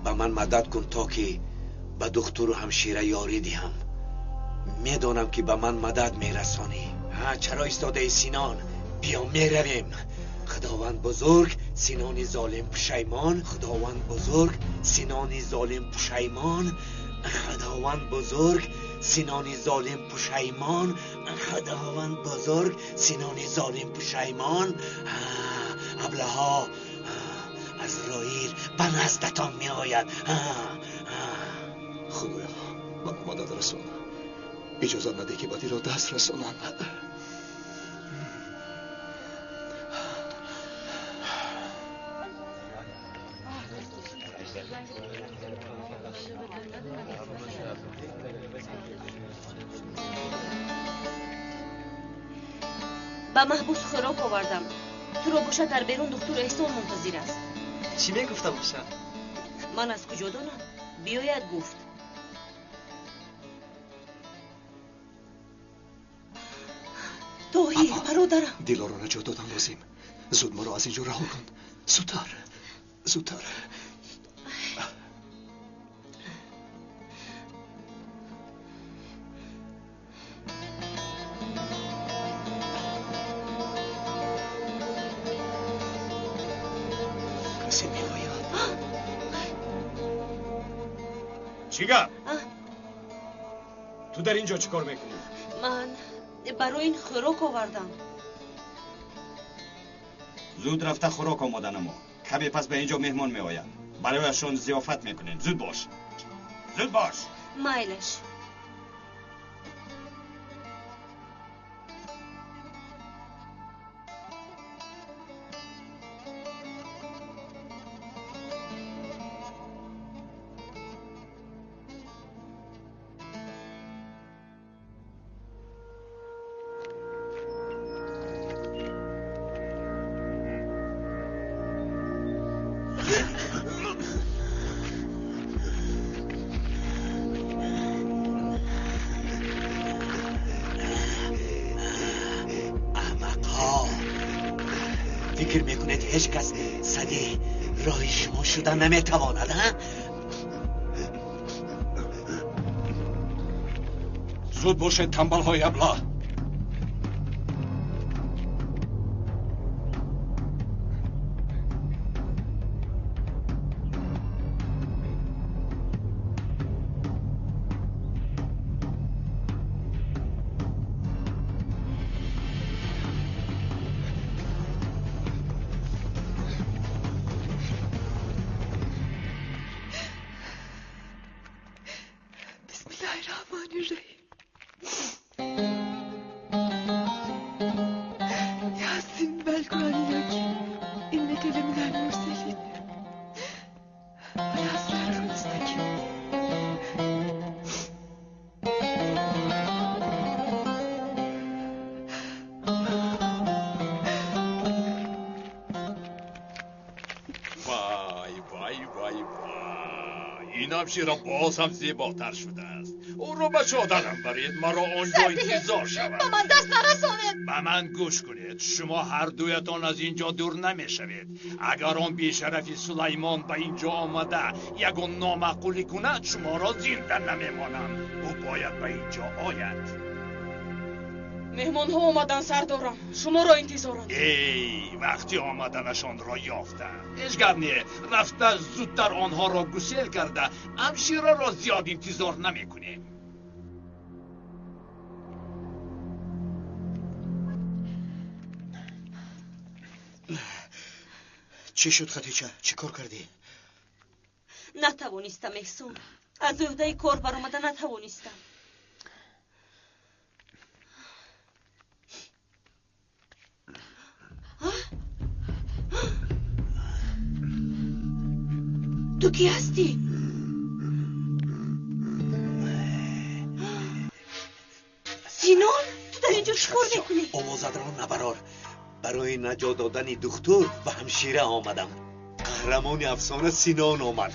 Ба ман мадад кун то ки ба духтуру ҳамшира ёрӣ диҳам. Медонам ки ба ман мадад мерасонӣ. Ҳа, чаро истодаи, Синон? Биё меравем. Худованд бузург, Синони золим пушаймон. Худованд бузург, Синони золим пушаймон. Худованд бузург, Синони золим пушаймон. Худованд бузург, Синони золим пушаймон. Аблаҳо, Азроил ба наздатон меояд. Худоё, ба мо мадад расон. Иҷозат надеҳ ки ба Дило даст расонанд. Ба маҳбус хӯрок овардам. Туро бошад дар берун духтур Эҳсон мунтазир аст. Чӣ мегуфта бошад? Ман аз куҷо донам? Биёяд гуфт. Тоҳир, бародарам. Дилоро наҷот додан лозим. Зуд маро аз инҷо раҳо кун. Зудтар, зудтар. Касе меояд. Чӣ гап? Ту дар ин ҷо чӣ кор мекунӣ? Ман барои ин хӯрок овардам. Зуд рафта хӯрок омода намо. Каме пас ба ин ҷо меҳмон меояд. Барояшон зиёфат мекунем. Зуд бош, зуд бош. Майлаш. Аҳмақҳо, фикр мекунед ҳеҷ кас саги Роҳи шумо шуда наметавонад, ҳа? Зуд бошед, танбалҳои аблаҳ! Ҳамшира боз ҳам зеботар шудааст. Ӯро ба чодарам баред, маро он ҷо интизор шавад. Ба ман даст нарасонед. Ба ман гӯш кунед, шумо ҳар дуятон аз ин ҷо дур намешавед. Агар он бешарафи Сулаймон ба ин ҷо омада ягон номаъқулӣ кунад, шуморо зинда намемонам. Ӯ бояд ба ин ҷо ояд. Меҳмонҳо омадан, сардорам, шуморо интизоранд. Эй, вақти омаданашонро ёфтам. Ҳеҷ гап не, рафта зудтар онҳоро гусел карда, ҳамшираро зиёд интизор намекунем. Чӣ шуд, Хатича? Чӣ кор кардӣ? Натавонистам, Эҳсон. Аз ӯҳдаи кор баромада натавонистам. Ту кӣ ҳастӣ? Синон, ту дар инҷо чӣ кор мекунӣ? Овозатро набарор. Барои наҷот додани духтур ва ҳамшира омадам. Қаҳрамони афсона Синон омад.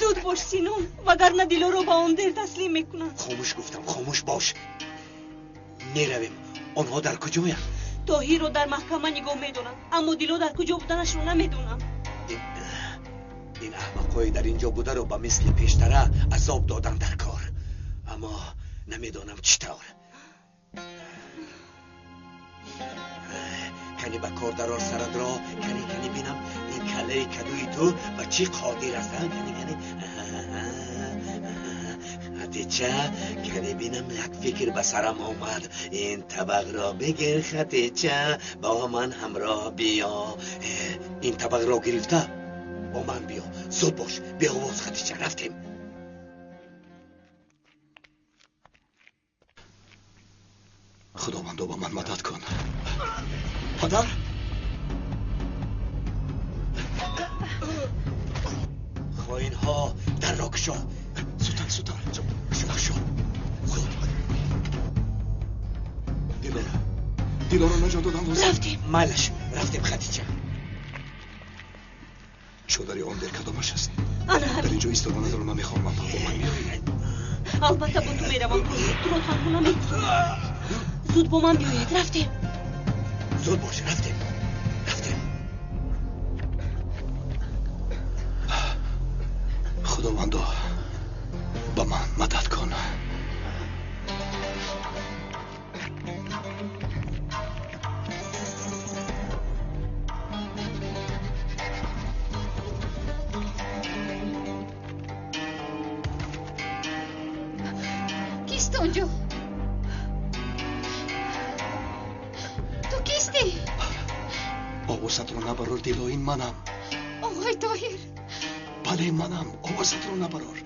Зуд бош, Синон, вагарна Дилоро ба он дер таслим мекунанд. Хомӯш гуфтам, хомӯш бош. Меравем. Онҳо дар куҷоянд? Тоҳирро дар маҳкама нигоҳ медоранд, аммо Дило дар куҷо буданашро намедонам. Ин аҳмақҳои дар ин ҷо бударо ба мисли пештара азоб додан дар кор. Аммо намедонам чӣ тавр. Кани ба кор дарор саратро, кани кани бинам ин каллаи кадуи ту ба чӣ қодир аст. Кани кани Хатича, кани бинам як фикр ба сарам омад. Ин табақро бигир, Хатича, бо ман ҳамроҳ биё. Ин табақро гирифта бо ман биё. Зуд бош, беовоз, Хатича, рафтем. Худовандо, ба ман мадад кун. Падар? Хоинҳо, дарро кушо. Зудтар, зудтар. Кушо, кушо. Зуд. Дилора, Дилоро наҷот додан лозим. Рафтем. Майлаш, рафтем, Хатича. Чодари он дер кадомаш аст? Ана ҳамин. Дар ин ҷо истоданатро намехоҳам, ман бо ман меоӣ. Албатта бо ту меравам, Тоҳир, туро танҳо намегузорам. Зуд бо ман биёед, рафтем. Зуд бош, рафтем, рафтем. Худовандо, ба ман мадад кун. Кист онҷо? Ту кистӣ? Овозатро набарор, Дило, ин манам. Оғои Тоҳир. Бале, манам. Овозатро набарор.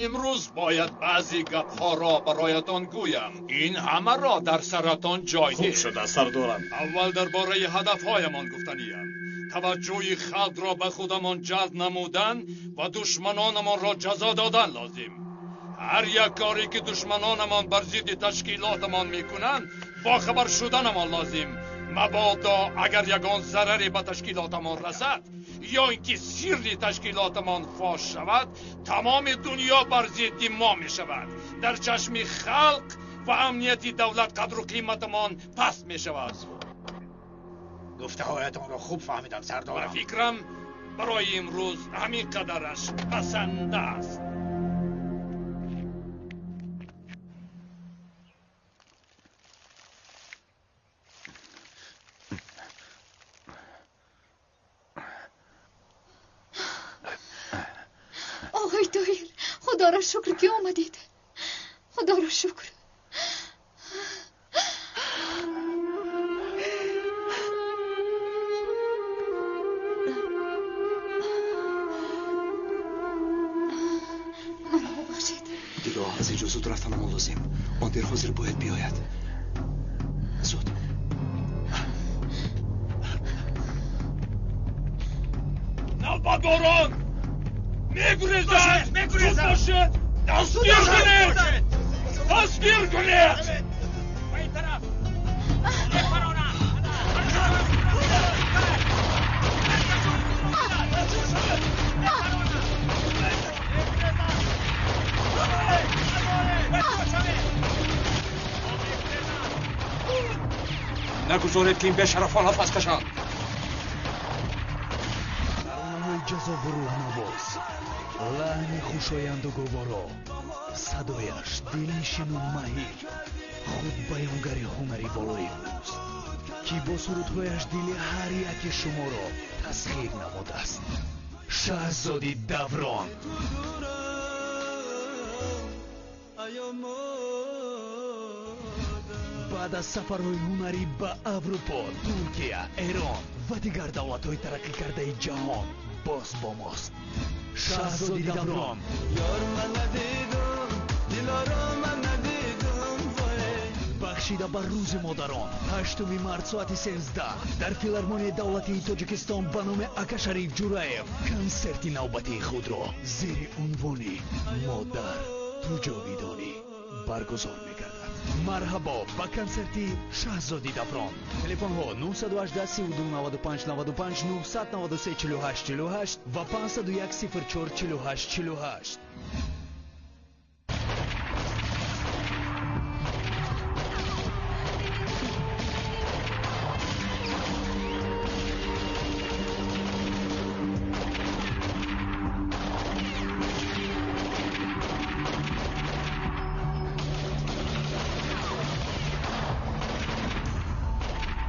Имрӯз бояд баъзе гапҳоро бароятон гӯям. Ин ҳамаро дар саратон ҷой Хуб шуда, сардорам. Аввал дар бораи ҳадафҳоямон гуфтаниям. Таваҷҷӯҳи халқро ба худамон ҷалб намудан ва душманонамонро ҷазо додан лозим. Ҳар як коре ки душманонамон бар зидди ташкилотамон мекунанд, бохабар шуданамон лозим. Мабодо агар ягон зараре ба ташкилотамон расад ё ин ки сирри ташкилотамон фош шавад, тамоми дунё бар зидди мо мешавад. Дар чашми халқ ва амнияти давлат қадру қиматамон паст мешавад. Гуфтаҳоятонро хуб фаҳмидам, сардорам. Ба фикрам, барои имрӯз ҳамин қадараш басанда аст. Оғои Тоҳир, худоро шукр, ки омадед. Худоро шукр. Маро бубахшед. Дило, аз инҷо зуд рафтанамон лозим. Он дер ҳозир бояд биёяд. Зуд. Навбатдорон! Мегурезанд! Зуд бошед! Дастгир кунед! Дастгир кунед! Нагузоред, ки ин бешарафон нафас кашанд. Таронаҳои ҷаззобу рӯҳнавоз, лаҳни хушоянду гуворо, садояш дилнишину маҳир, худ баёнгари ҳунари волои ӯст, ки бо сурудҳояш дили ҳар яки шуморо тасхир намудааст. Шаҳзоди Даврон. Баъд аз сафарҳои ҳунарӣ ба Аврупо, Туркия, Эрон ва дигар давлатҳои тараққӣ кардаи ҷаҳон боз бо мост. Шаҳзоди Даврон. Бахшида ба Рӯзи модарон, 8 март соати 13 дар Филармонияи давлатии Тоҷикистон ба номи Акашариф Ҷураев консерти навбатии худро зери унвони «Модар, ту ҷовидонӣ» баргузор мегардад. Марҳабо ба консерти Шаҳзоди Даврон. Телефонҳо 918 32 95 95, 993 48 48 ва 501 04 48 48.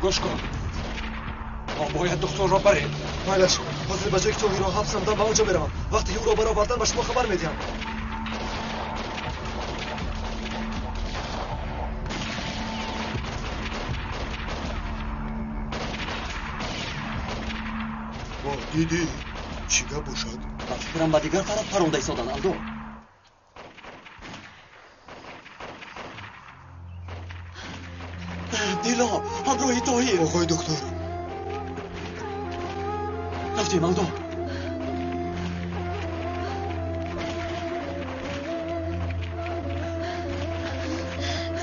Гӯш кун, мо бояд духтурро барем. Майлаш, ҳозир ба ҷое ки Тоҳирро ҳабс намудам, ба он ҷо меравам. Вақте ки ӯро баровардан, ба шумо хабар медиҳам. Воҳ, дидӣ, чӣ гап бошад? Ба фикрам, ба дигар тараф паронда истодан, Алдо. Дило, ҳамроҳи Тоҳир. Оғои доктор. Рафтем, Алдо.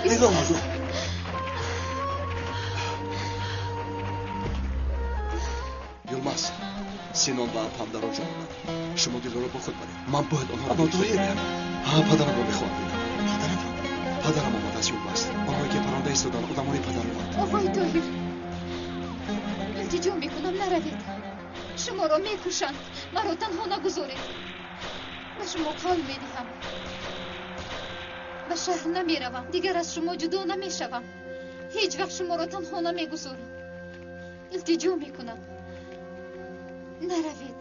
Дило, Алдо. Юлмаз, Синон ва апам дар он ҷо омад. Шумо Дилоро бо худ баред. Ман бояд онҳоро Аммо Тоҳир. Ҳа, падарамро мехоҳам бинам. Падаратро? Падарам омадааст, Юлмаз. Онҳое ки паронда истоданд, одамони падараманд. Оғои Тоҳир, илтиҷо мекунам, наравед. Шуморо мекушанд. Маро танҳо нагузоред. Ба шумо қавл медиҳам, ба шаҳр намеравам. Дигар аз шумо ҷудо намешавам. Ҳеҷ вақт шуморо танҳо намегузорам. Илтиҷо мекунам, наравед.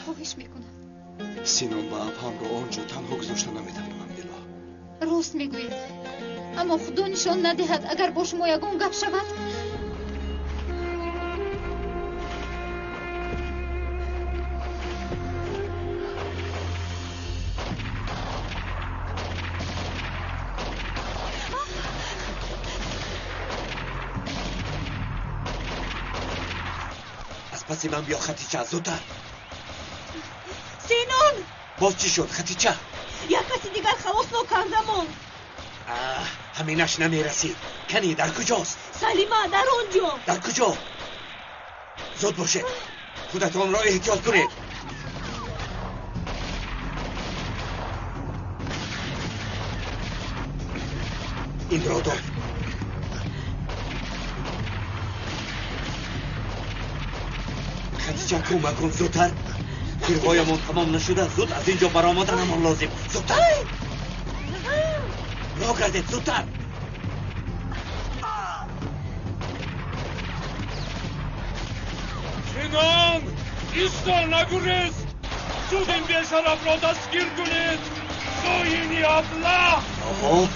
Хоҳиш мекунам. Синон ва апамро он ҷо танҳо гузошта наметавонам, Дило. Рост мегӯед, аммо худо нишон надиҳад, агар бо шумо ягон гап шавад. Аз паси ман биё, Хатича, зудтар. Синон! Боз чӣ шуд, Хатича? Як каси дигар халос нокардамон. Аҳ, ҳаминаш намерасид. Кани, дар куҷост? Салима, дар он ҷо. Дар куҷо? Зуд бошед, худатонро эҳтиёт кунед. Инро дор. Хатича, кӯмак кун зудтар. Тирҳоямон тамом нашуда, зуд аз ин ҷо баромаданамон лозим. Зудтар. Роҳ гардед, зудтар. Синон, исто, нагурез! Зуд ин бешарафро дастгир кунед! Хоини аблаҳ! Оҳо,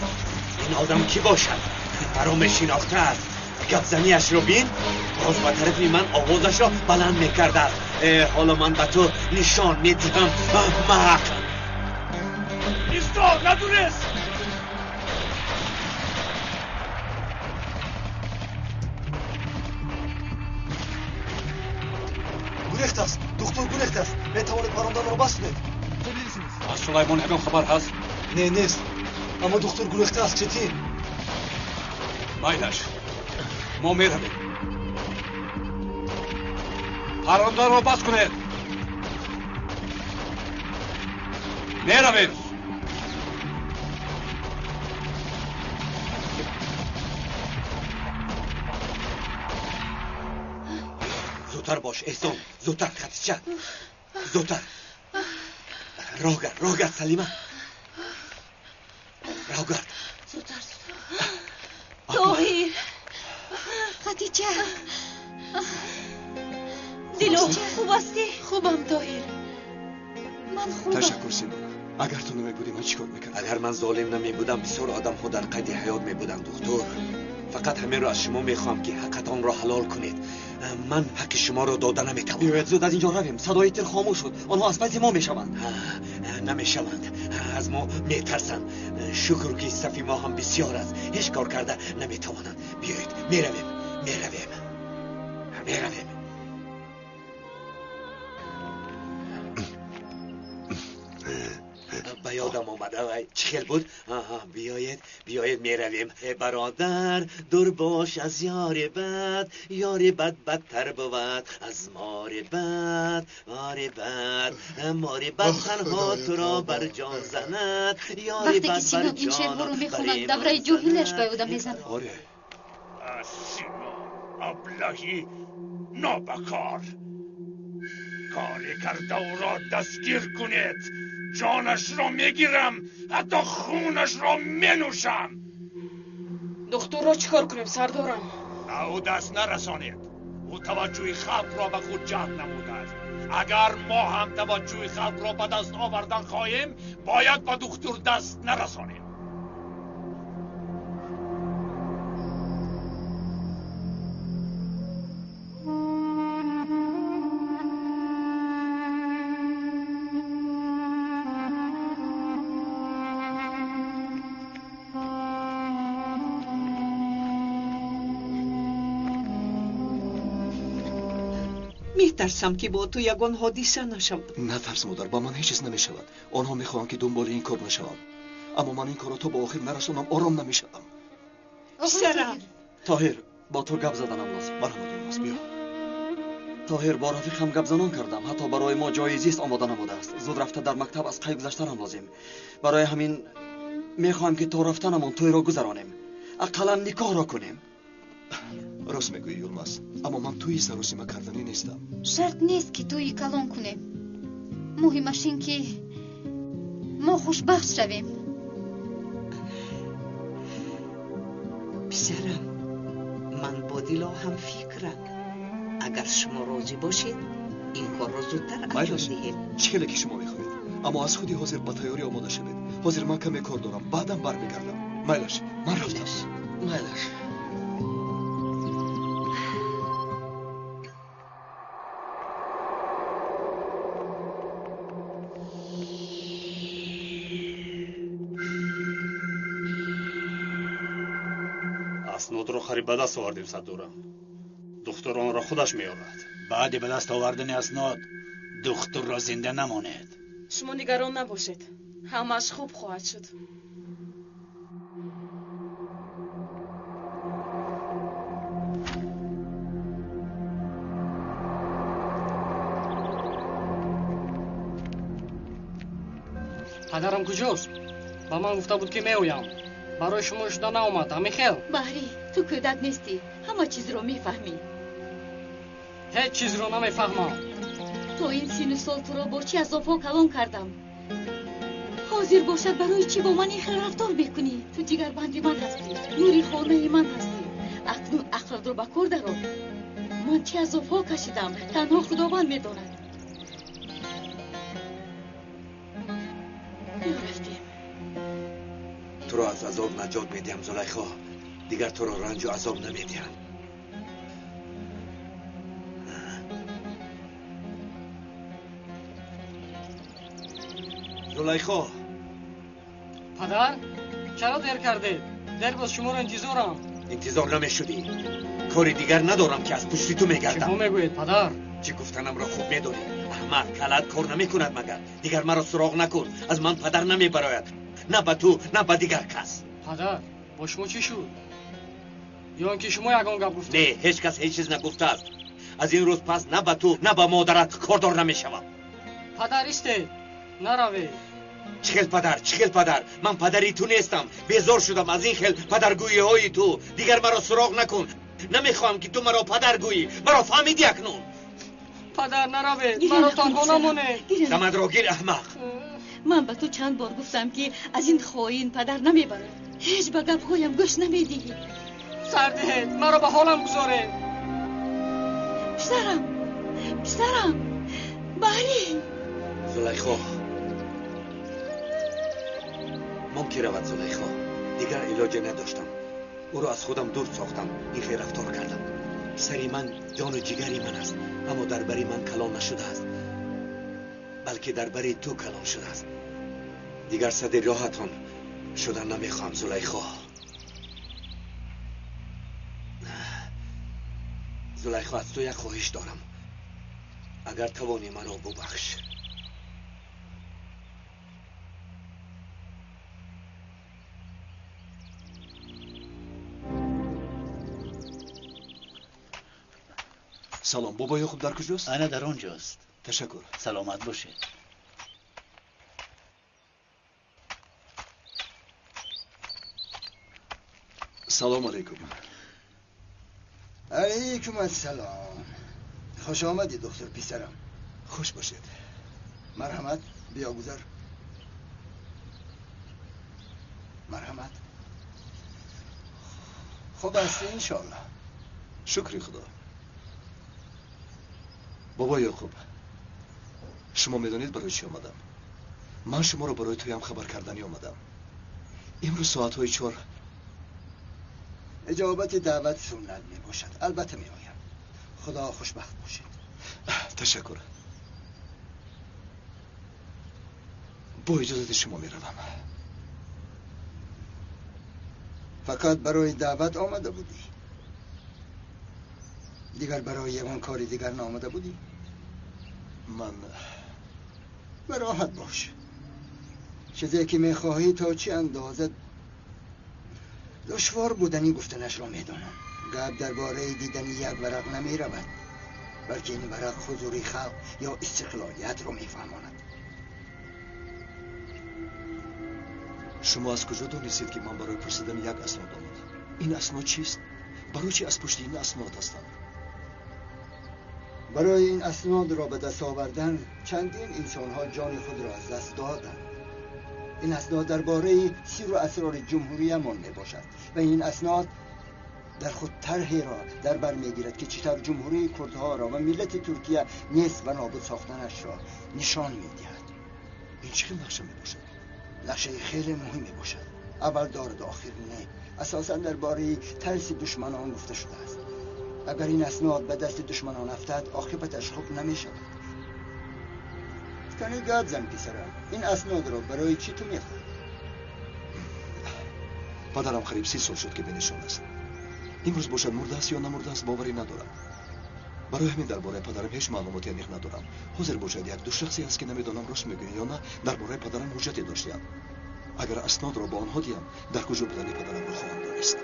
ин одам кӣ бошад? Маро мешинохтааст. Гапзанияшро бин, боз ба тарафи ман овозашро баланд мекардааст. Ҳоло ман ба ту нишон медиҳам, аҳмақ! Исто, нагурез! Гурехтааст, духтур гурехтааст. Метавонед парронданро бас кунед. Аз Сулаймон ягон хабар ҳаст? Не, нест. Аммо духтур гурехтааст, Четин. Майлаш, мо меравем. Парронданро бас кунед. Меравем. Зудтар бош, Эҳсон, зудтар, Хатича, зудтар. Роҳ гард, роҳ гард, Салима. Роҳ гард. Зудтар, зудтар. Тоҳир. Хатича. Дило, хуб ҳастӣ? Хубам, Тоҳир. Ман хубам. Ташаккур, Синона. Агар ту намебудӣ, ман чӣ кор мекардам? Агар ман золим намебудам, бисёр одамҳо дар қайди ҳаёт мебуданд, духтур. Фақат ҳаминро аз шумо мехоҳам, ки ҳаққатонро ҳалол кунед. Ман ҳаққи шуморо дода наметавонам. Биёед зуд аз ин ҷо равем. Садои тир хомӯш шуд. Онҳо аз паси мо мешаванд. Намешаванд. Аз мо метарсанд. Шукр, ки сафи мо ҳам бисёр аст. Ҳеҷ кор карда наметавонанд. Биёед, меравем, меравем, меравем. Ба ёдам омада, вай чӣ хел буд? Биёед, биёед, меравем. Э бародар, дур бош аз ёри бад, ёри бад бадтар бувад аз мори бад, мори бад, мори бад танҳо туро бар ҷон занад, ёри Вақте ки бад бар Синон ин шеърҳоро мехонад, давраи ҷоҳилиаш ба ёдам мезанад. Оре. Синон, аблаҳи нобакор. Коре карда ӯро дастгир кунед. Ҷонашро мегирам, ҳатто хунашро менӯшам. Духтурро чӣ кор кунем, сардорам? Ба ӯ даст нарасонед. Ӯ таваҷҷӯҳи халқро ба худ ҷалб намудааст. Агар мо ҳам таваҷҷӯҳи халқро ба даст овардан хоҳем, бояд ба духтур даст нарасонем. Метарсам, ки бо ту ягон ҳодиса нашавад. Натарс, модар, ба ман ҳеҷ чиз намешавад. Онҳо мехоҳанд, ки дунболи ин кор нашавам. Аммо ман ин корро то ба охир нарасонам, ором намешавам. Писарам. Тоҳир, бо ту гап заданам лозим. Марҳамат, Юлмаз, биё. Тоҳир, бо рафиқам гапзанон кардам. Ҳатто барои мо ҷои зист омода намудааст. Зуд рафта дар мактаб аз қайд гузаштанам лозим. Барои ҳамин мехоҳам, ки то рафтанамон тӯйро гузаронем. Ақаллан никоҳро кунем. Рост мегӯӣ, Юлмаз, аммо ман тӯи саросима карданӣ нестам. Шарт нест, ки тӯи калон кунем. Муҳимаш ин, ки мо хушбахт шавем. Писарам, ман бо Дило ҳам фикрам. Агар шумо розӣ бошед, ин корро зудтар анҷом Майлаш, диҳем. Чӣ хеле ки шумо мехоҳед, аммо аз худи ҳозир ба тайёрӣ омода шавед. Ҳозир ман каме кор дорам, баъдан бармегардам. Майлаш, ман рафтам. Майлаш. Аснодро хариб ба даст овардем, сардорам. Духтур онро худаш меорад. Баъди ба даст овардани аснод духтурро зинда намонед. Шумо нигарон набошед, ҳамааш хуб хоҳад шуд. Падарам куҷост? Ба ман гуфта буд, ки меоям. Барои шумо шуда наомад, ҳамин хел? Баҳрӣ, ту кӯдак нестӣ, ҳама чизро мефаҳмӣ. Ҳеҷ чизро намефаҳмам. То ин сину сол туро бо чӣ азобҳо калон кардам. Ҳозир бошад барои чӣ бо ман ин хел рафтор мекунӣ? Ту ҷигарбанди ман ҳастӣ, нури хонаи ман ҳастӣ. Акнун ақлатро ба кор дарор. Ман чӣ азобҳо кашидам, танҳо Худованд медонад. Биё рафтем. Туро аз азоб наҷот медиҳам, Зулайхо. Дигар туро ранҷу азоб намедиҳам. Зулайхо. Падар, чаро дер кардед? Дер боз шуморо интизорам. Интизор намешудӣ. Кори дигар надорам ки аз пушти ту мегардам. Чӣ мегӯед, падар? Чӣ гуфтанамро хуб медонӣ. Аҳмақ, калат кор намекунад магар. Дигар маро суроғ накун. Аз ман падар намебарояд. На ба ту, на ба дигар кас. Падар, бо шумо чӣ шуд? Ё ин ки шумо ягон гап гуфтед? Не, ҳеҷ кас ҳеҷ чиз нагуфтааст. Аз ин рӯз пас на ба ту, на ба модарат кордор намешавам. Падар, истед, наравед. Чӣ хел падар, чӣ хел падар? Ман падари ту нестам. Безор шудам аз ин хел падаргӯиҳои ту. Дигар маро суроғ накун. Намехоҳам ки ту маро падар гӯӣ. Маро фаҳмидӣ акнун? Падар, наравед, маро танҳо намонед. Дамадро гир, аҳмақ. Ман ба ту чанд бор гуфтам ки аз ин хоин падар намебарад. Ҳеҷ ба гапҳоям гӯш намедиҳӣ. Сар диҳед, маро ба ҳолам гузоред. Писарам, писарам, Баҳрӣ. Зулайхо, мон ки равад, Зулайхо. Дигар илоҷе надоштам. Ӯро аз худам дур сохтам, ин хел рафтор кардам. Писари ман ҷону ҷигари ман аст, аммо дар бари ман калон нашудааст, балки дар бари ту калон шудааст. Дигар сади роҳатон шудан намехоҳам, Зулайхо. Зулайхо, аз ту як хоҳиш дорам. Агар тавонӣ маро бубахш. Салом, бобо Ёқуб дар куҷост? Ана дар он ҷост. Ташаккур. Саломат бошед. Салом алейкум. Алейкум ассалом. Хуш омадӣ, духтур писарам. Хуш бошед. Марҳамат, биё гузар. Марҳамат. Хуб ҳастӣ, иншоаллоҳ. Шукри Худо. Бобо Ёқуб, шумо медонед барои чӣ омадам? Ман шуморо барои туям хабар карданӣ омадам. Имрӯз соатҳои 4 иҷобати даъват суннат мебошад. Албатта меоям. Худо хушбахт бошед. Ташаккур. Бо иҷозати шумо меравам. Фақат барои даъват омада будӣ? Дигар барои ягон кори дигар наомада будӣ? Ман ба роҳат бош. Чизе ки мехоҳӣ то чӣ андоза душвор будани гуфтанашро медонам. Гап дар бораи дидани як варақ намеравад, балки ин варақ ҳузури халқ ё истиқлолиятро мефаҳмонад. Шумо аз куҷо донистед ки ман барои пурсидани як аснод омадам? Ин аснод чист? Барои чӣ аз пушти ин аснод ҳастанд? Барои ин аснодро ба даст овардан чандин инсонҳо ҷони худро аз даст доданд. Ин аснод дар бораи сирру асрори ҷумҳуриямон мебошад ва ин аснод дар худ тарҳеро дар бар мегирад ки чӣ тавр ҷумҳурии курдҳоро ва миллати Туркия нест ва нобуд сохтанашро нишон медиҳад. Ин чӣ хел нақша мебошад? Нақшаи хеле муҳим мебошад. Аввал дорад, охир не. Асосан дар бораи тарси душманон гуфта шудааст. Агар ин аснод ба дасти душманон афтад, оқибаташ хуб намешавад. Кани гап зан, писарам. Ин аснодро барои чӣ ту мехоҳӣ? Падарам қариб 30 сол шуд ки бенишон аст. Имрӯз бошад мурдааст ё намурдааст боварӣ надорам. Барои ҳамин дар бораи падарам ҳеҷ маълумоти аниқ надорам. Ҳозир бошад як ду шахсе ҳаст ки намедонам рост мегӯянд ё на, дар бораи падарам ҳуҷҷате доштаанд. Агар аснодро ба онҳо диҳам, дар куҷо будани падарамро хоҳам донист.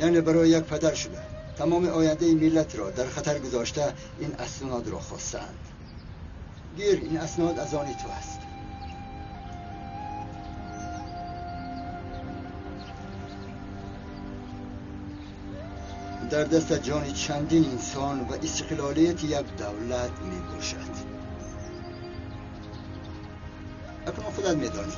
Яъне барои як падар шуда Тамоми ояндаи миллатро дар хатар гузошта ин аснодро хостаанд. Гир, ин аснод аз они ту аст. Дар дастат ҷони чандин инсон ва истиқлолияти як давлат мебошад. Акнун худат медонӣ.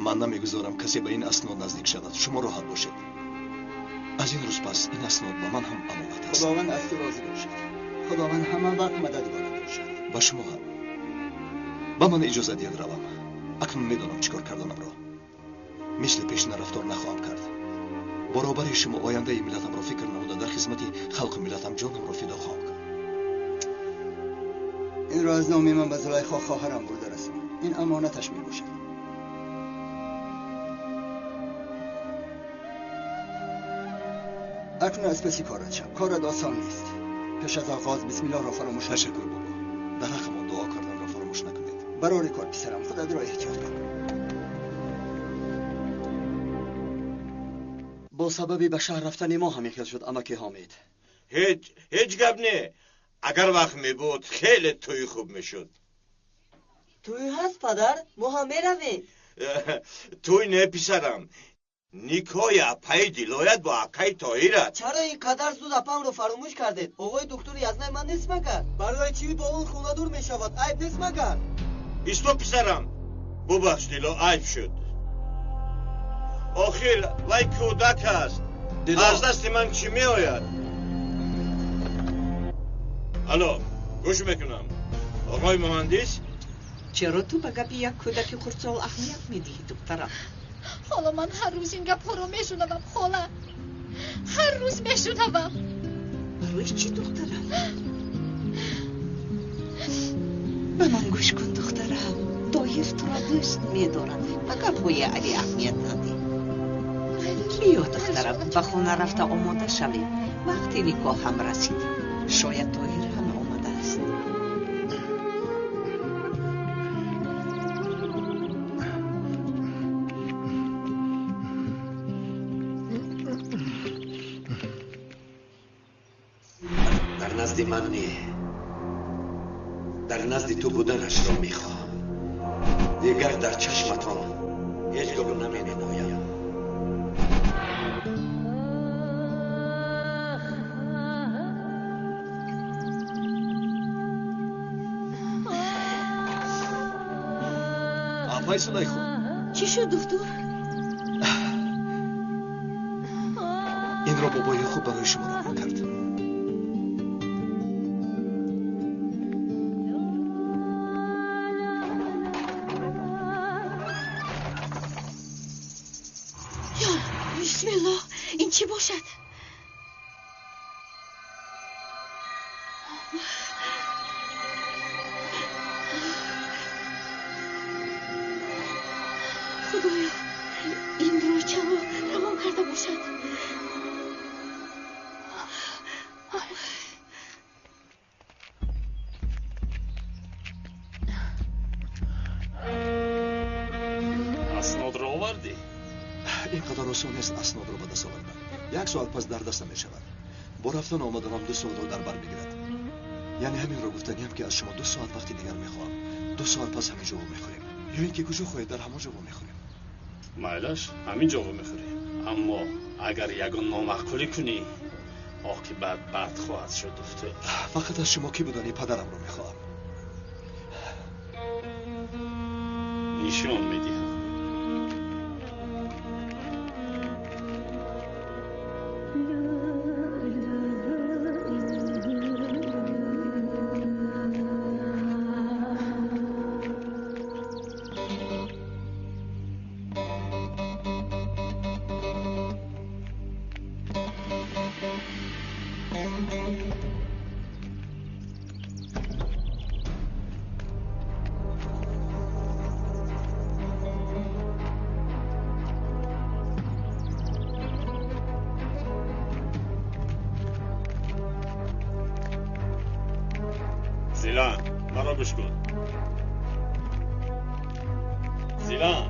Ман намегузорам касе ба ин аснод наздик шавад. Шумо роҳат бошед. Аз ин рӯз пас ин аснод ба ман ҳам амонат аст. Худованд аз ту розӣ бошад. Худованд ҳама вақт мададгорат бошад. Ба шумо ҳам. Ба ман иҷоза диҳед равам. Акнун медонам чӣ кор карданамро. Мисли пешина рафтор нахоҳам кард. Баробари шумо ояндаи миллатамро фикр намуда дар хизмати халқу миллатам ҷонамро фидо хоҳам кард. Инро аз номи ман ба Зулайхо хоҳарам бурда расон. Ин амонаташ мебошад. Акнун аз паси корат шав. Корат осон нест. Пеш аз оғоз бисмиллоҳро фаромӯш накун. Ташаккур бобо. Дар ҳаққамон дуо карданро фаромӯш накунед. Барори кор писарам, худатро эҳтиёт кун. Бо сабаби ба шаҳр рафтани мо ҳамин хел шуд, амаки Ҳомид. Ҳеҷ гап не. Агар вақт мебуд, хеле тӯи хуб мешуд. Тӯй ҳаст, падар? Мо ҳам меравем. Тӯй не, писарам. Никоҳи апаи Дилоят бо акаи Тоҳират. Чаро ин қадар зуд апамро фаромӯш кардед? Оғои доктори язнаи ман нест магар? Барои чӣ бо он хонадур мешавад? Айб нест магар? Исто, писарам. Бубахш, Дило, айб шуд. Охир вай кӯдак аст. Аз дасти ман чӣ меояд? Алло, гӯш мекунам. Оғои муҳандис? Чаро ту ба гапи як кӯдаки хурдсол аҳамият медиҳӣ, духтарам? Ҳоло ман ҳар рӯз ин гапҳоро мешунавам, хола. Ҳар рӯз мешунавам. Барои чӣ, духтарам? Ба ман гӯш кун, духтарам. Тоҳир туро дӯст медорад. Ба гапҳои Али аҳамият надиҳ. Биё, духтарам, ба хона рафта омода шавем. Вақти никоҳ ҳам расид. Шояд Тоҳир ҳам омадааст. Дар назди ман не, дар назди ту буданашро мехоҳам. Дигар дар чашматон ҳеҷ гоҳ наменамоям. Апай Зулайхо. Чӣ шуд, доктор? Инро бобои хуб барои шумо равон кард. Ё бисмиллоҳ, ин чӣ бошад? Худоё, инро чаро равон карда бошад? Аснодро овардӣ? Ин қадар осон нест аснодро ба даст овардан. Як соат пас дар даста мешавад. Бо рафтан омаданам 2 соатро дар бар мегирад. Яъне ҳаминро гуфтаниям, ки аз шумо 2 соат вақти дигар мехоҳам. 2 соат пас ҳамин ҷо вомехӯрем. Ё ин ки куҷо хоҳед, дар ҳамон ҷо вомехӯрем. Майлаш, ҳамин ҷо вомехӯрем. Аммо агар ягон номаъқулӣ кунӣ, оқибат бад хоҳад шуд, духтур. Фақат аз шумо кӣ будани падарамро мехоҳам. Нишон медиҳам. Гӯш кун. Зилан.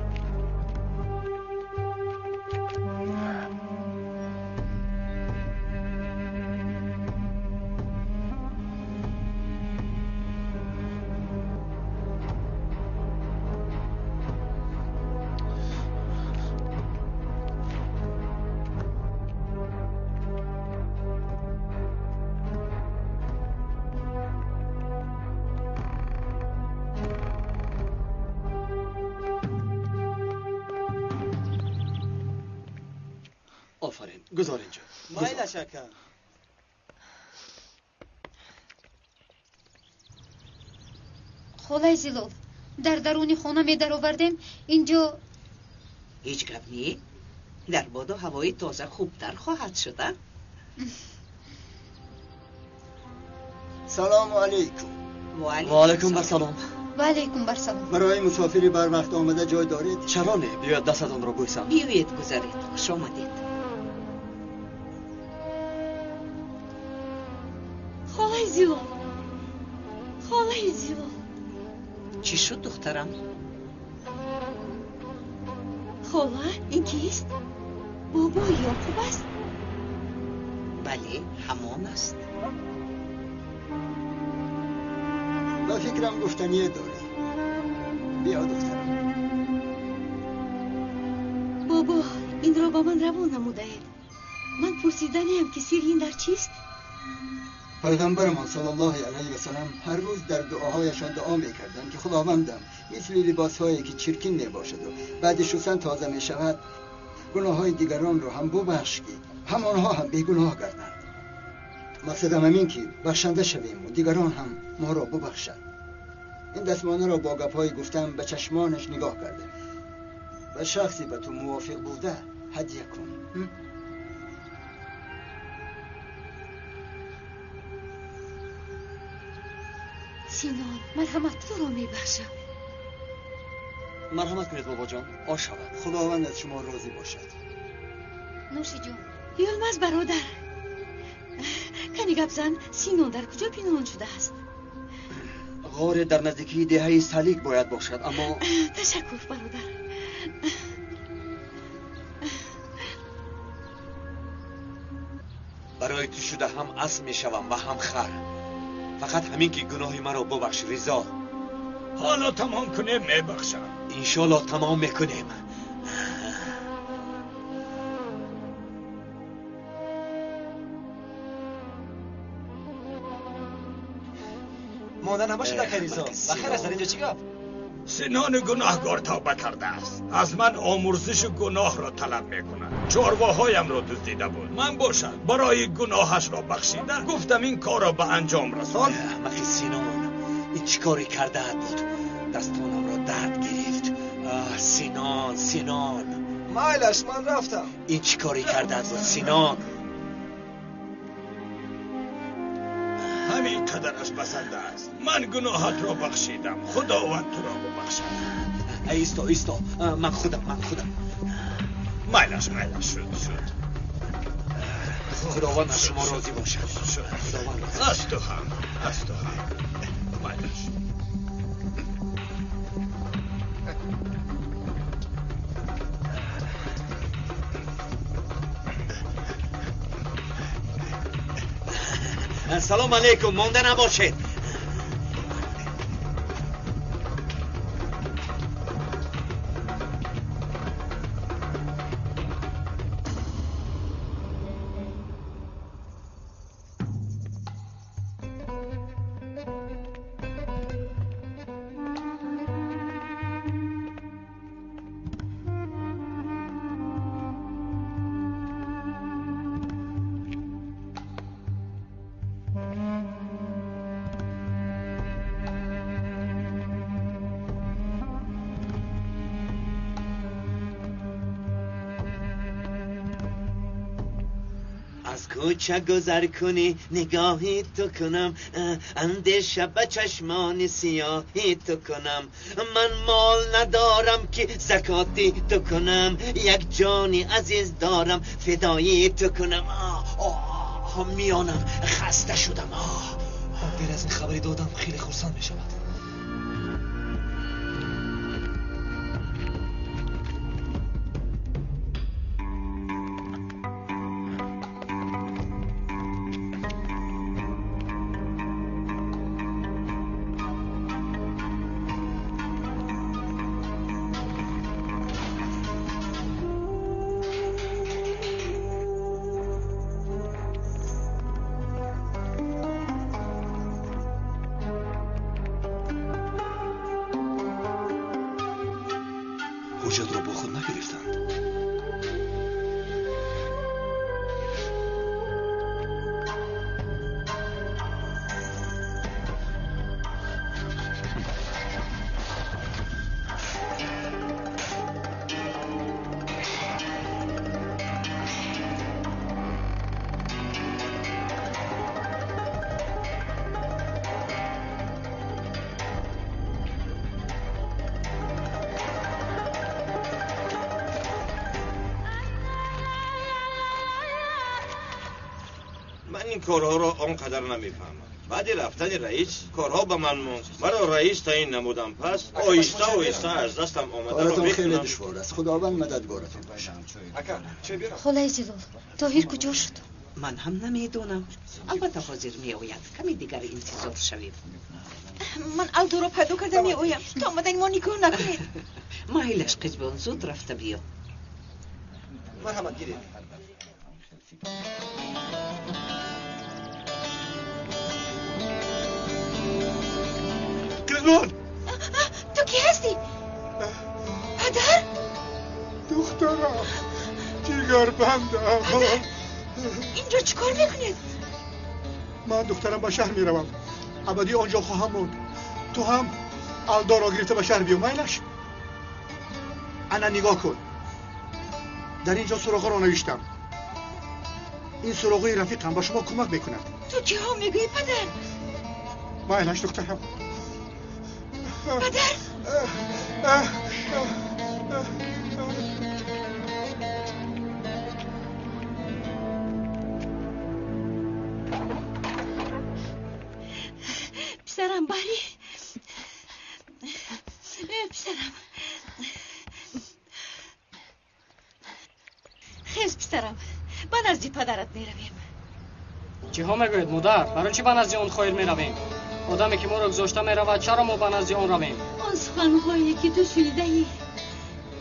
آفرین، گذار اینجا. مایلش اکا. خالای زیلال، در درون خانه می درآوردیم اینجا. هیچ گپ نی، در باد و هوای تازه خوبتر خواهد شد. سلام علیکم. و علیکم بر سلام. و علیکم بر سلام. برای مسافری بر وقت آمده جای دارید؟ چرا نه، بیاید دستتان را بوسم. بیایید گذارید، خوش آمدید. خالای زیلال، خالای زیلال. چی شد دخترم؟ خاله این کیست؟ بابا یعقوب است؟ بله همان است. با فکرم گفتنیه داری. بیا دخترم. بابا این را با من روان نمودهید. من پرسیدنیم که سر این در چیست؟ پیغمبرمان صلی الله علیه و سلم هر روز در دعاهایشان دعا میکردند که خداوندم مثل لباسهایی که چرکین میباشد و بعد شستن تازه میشود گناههای دیگران را هم ببخش که همانها هم بیگناه گردند. مقصدم همین که بخشنده شویم و دیگران هم ما را ببخشند. این دستمانه را با گپهای گفتم به چشمانش نگاه کرده و شخصی به تو موافق بوده هدیه کن. سینان مرحمت، تو را میبخشم. مرحمت کنید بابا جان، آش شود. خداوند از شما راضی باشد. نوش جون. یلمز برادر، کنی گپ زن، سینون در کجا پنهان شده است؟ غار در نزدیکی دهه سلیک باید باشد، اما تشکر برادر. برای تو شده هم اسب میشوم و هم خر. فقط همین که گناه مرا ببخش رضا. حالا تمام کنیم میبخشم. انشالله تمام میکنیم. مانده نباشد اکا رضا. بخیر است. در اینجا چی گپ؟ سنان گناهگار توبه کرده است. از من آمرزش گناه را طلب میکند. چارواهایم را دزدیده بود. من باشد برای گناهش را بخشیده گفتم این کار را به انجام رسان. مخی سینان این چی کاری کرده بود؟ دستانم را درد گرفت. سینان، سینان. مایلش من رفتم. این چی کاری کرده بود سینان؟ همین قدرش بسنده است. من گناهت را بخشیدم، خداوند تو را ببخشد. ایستا ایستا، من خودم، من خودم. مایلش مایلش شد شد. خداوند از شما راضی باشد. خداوند از تو هم، از تو هم. مایلش. سلام علیکم، مانده نباشید. از کوچه گذر کنی نگاهی تو کنم، اندیشه به چشمان سیاهی تو کنم. من مال ندارم که زکاتی تو کنم، یک جانی عزیز دارم فدایی تو کنم. آه میانم خسته شدم. آه دیر از این خبری دادم خیلی خرسند می شود. Ҳуҷҷатро бо худ нагирифтанд. Корҳоро он қадар намефаҳмам. Баъди рафтани раис корҳо ба ман монд. Маро раис таъин намудам, пас оҳиста оҳиста аз дастам омадаро Коратон хеле мекунам. душвор аст. Худованд мададгоратон бошад. Холаи Зилол, Тоҳир куҷо шуд? Ман ҳам намедонам. Албатта ҳозир меояд. Каме дигар интизор шавед. Ман Алдоро пайдо карда меоям. То омадани мо нигоҳ накунед. Майлаш, Қизбон, зуд рафта биё. Марҳамат, гиред. Қизбон! Ту кӣ ҳастӣ? Падар? Духтарам, ҷигарбандам. Инҷо чӣ кор мекунед? Ман, духтарам, ба шаҳр меравам. Абадӣ он ҷо хоҳам монд. Ту ҳам Алдоро гирифта ба шаҳр биё, майлаш? Ана, нигоҳ кун. Дар ин ҷо суроғаро навиштам. Ин суроғаи рафиқам ба шумо кӯмак мекунад. Ту чиҳо мегӯӣ, падар? Майлаш, духтарам. Падар! Писарам, барӣ. Писарам. Хез, писарам. Ба назди падарат меравем. Чиҳо мегӯед, модар? Барои чӣ ба назди он хоир меравем? Одаме ки моро гузошта меравад, чаро мо ба назди он равем? Он суханҳое ки ту шунидаӣ,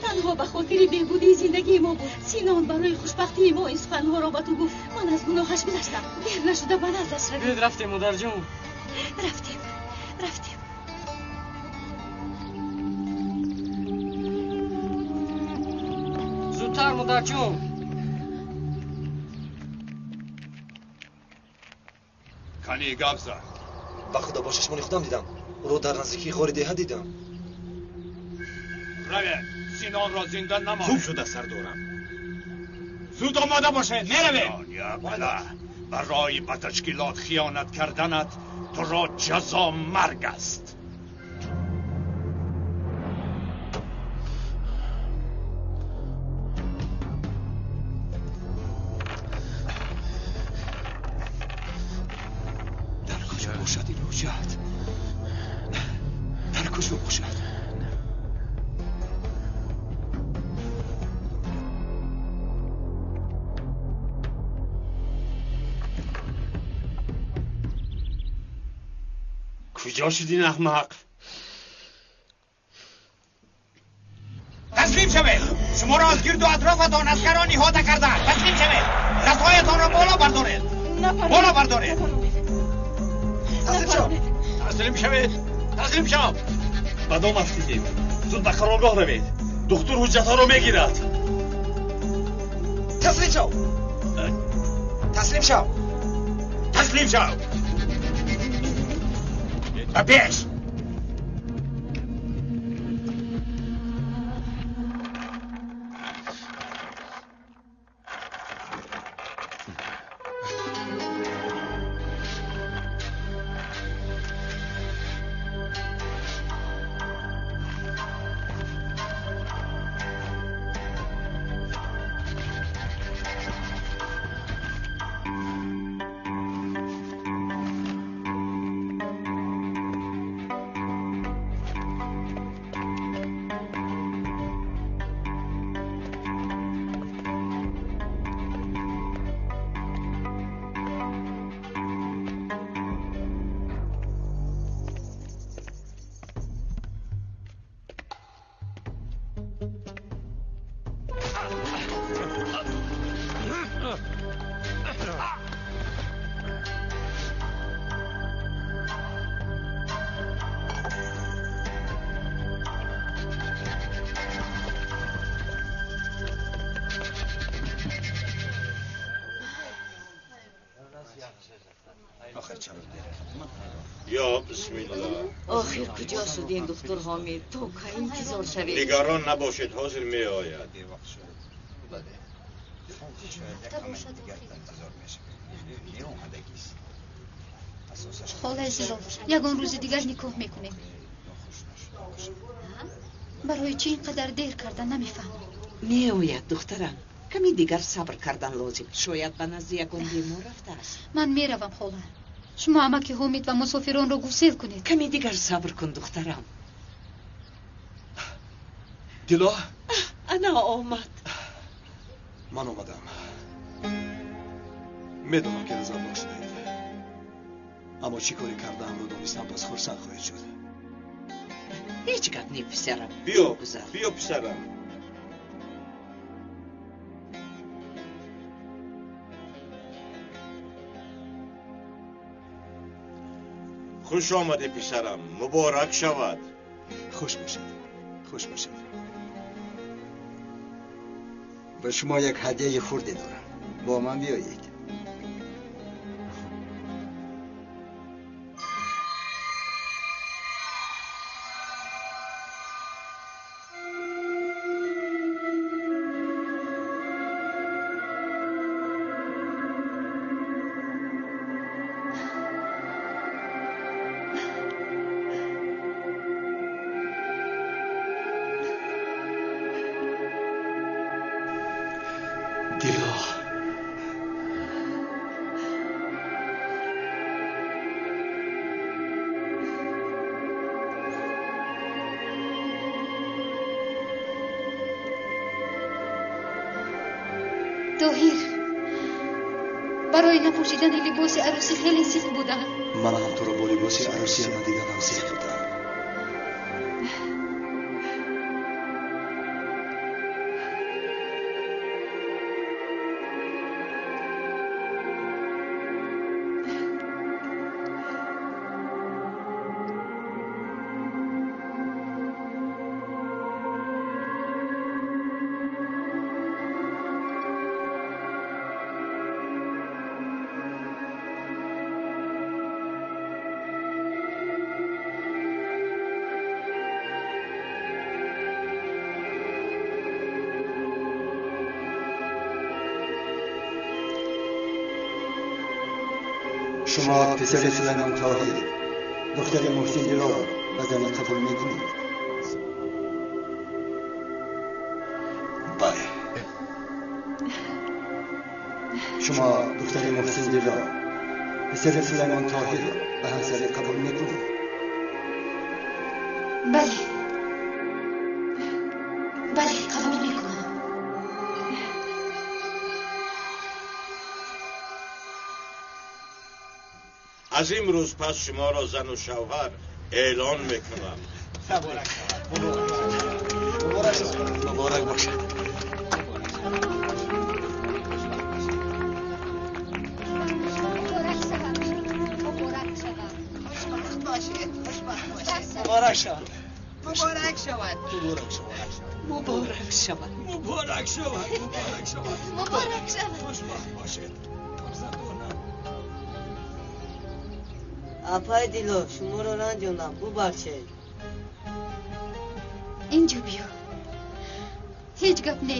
танҳо ба хотири беҳбудии зиндагии мо буд. Синон барои хушбахтии мо ин суханҳоро ба ту гуфт. Ман аз гуноҳаш гузаштам. Дер нашуда ба наздаш равем. Биёед, рафтем, модарҷон. Рафтем, рафтем. Зудтар, модарҷон. Кани, гап зад. Ба худо, бо чашмони худам дидам. Ӯро дар наздикии ғори деҳа дидам. Равед, Синонро зинда намонед. Хуб шуда, сардорам. Зуд омода бошед, меравем. Барои ба ташкилот хиёнат карданат туро ҷазо марг аст. Дар куҷо бошад ин ҳуҷҷат? Дар куҷо бошад? Куҷо шуд ин аҳмақ? Таслим шавед. Шуморо аз гирду атрофатон аскарон иҳота карданд. Таслим шавед. Дастҳоятонро боло бардоред. Боло бардоред. Таслим шав. Таслим шавед. Таслим шав. Ба дом афтидем. Зуд ба қароргоҳ равед. Духтур ҳуҷҷатҳоро мегирад. Таслим шав. Таслим шав. Таслим шав. Ба пеш. Ё бисмиллоҳ. Охир куҷо шуд ин духтур Ҳомид? То кай интизор шавед? Нигарон набошед, ҳозир меояд. Холаи Зило, ягон рӯзи дигар никоҳ мекунем. Барои чӣ ин қадар дер карда намефаҳмам. Меояд, духтарам. Ками дигар сабр кардан лозим. Шояд ба назди ягон бемор рафтааст. Ман меравам, хола. Шумо амаки Ҳомид ва мусофиронро гусел кунед. Ками дигар сабр кун, духтарам. Дило? Ана омад. Ман омадам. Медонам ки ғазабнок шудаед. Аммо чӣ коре кардаамро донистам, пас хурсанд хоҳед шуд. Ҳеҷ гап не, писарам. Биё, биё, писарам. Хуш омадӣ, писарам. Муборак шавад. Хуш бошед, хуш бошед. Ба шумо як ҳадияи хурде дорам. Бо ман биёед. Дило. Тоҳир, барои напӯшидани либоси арӯсӣ хеле сиқ будам. Ман ҳам туро бо либоси арӯсия надиданам сиқ будам. Шумо писари Сулаймон Тоҳир, духтари Муҳсин Дилоро ба занӣ қабул мекунед? Бале. Шумо духтари Муҳсин Дило, писари Сулаймон Тоҳирро ба ҳамсарӣ қабул мекунед? Бале. Бале, қабул мекунам. Аз имрӯз пас шуморо зану шавҳар эълон мекунам. Муборак бошад. Муборак шавад. Муборак шавад. Муборак шавад. Муборак шавад. Муборак шавад. Муборак шавад. Муборак шавад. Хушбахт бошед. Апай Дило, шуморо ранҷондам, бубахшед. Инҷо биё. Ҳеҷ гап не.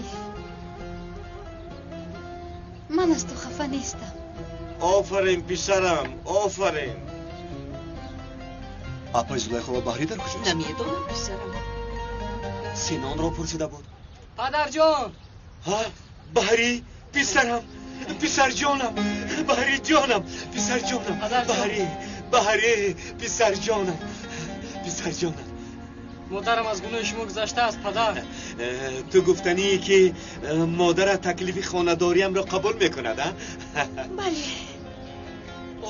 Ман аз ту хафа нестам. Офарин, писарам, офарин. Апай Зулайхо ва Баҳрӣ дар куҷост? Намедонам, писарам. Синонро пурсида буд. Падарҷон! Ҳа, Баҳрӣ, писарам, писарҷонам, Баҳриҷонам, писарҷонам, Баҳрӣ, Баҳрӣ, писарҷонам, писарҷонам. Модарам аз гуноҳи шумо гузаштааст, падар. Ту гуфтанӣ ки модарат таклифи хонадориамро қабул мекунад, а? Бале.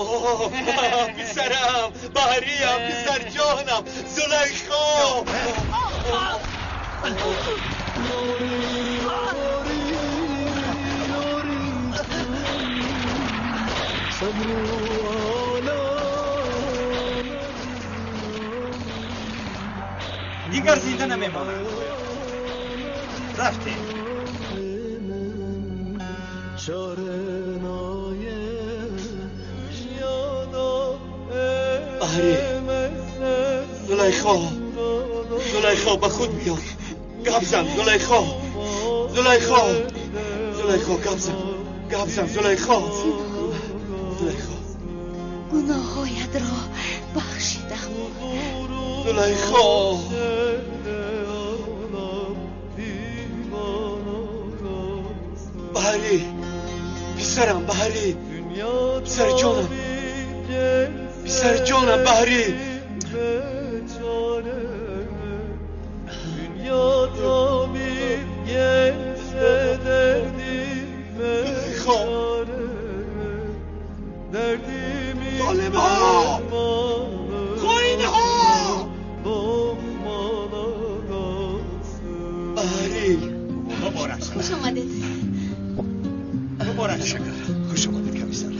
Оҳ, писарам, Баҳриям, писарҷонам, Зулайхо. Дигар зинда намемонам. Рафтем. Баҳри, Зулайхо, Зулайхо, ба худ биё. Гап зан, Зулайхо, Зулайхо, Зулайхо, гап зан, гап зан, Зулайхо, Зулайхо. Гуноҳҳоятро бахшидам. Зулайхо. Баҳри, писарам, Баҳри, писарҷонам, писарҷонам, Баҳри. Зулайхо. Золимҳо, хоинҳо. Баҳри. Муборак шавад. Хуш омадед. Муборак шавад. Хуш омадед, комиссар.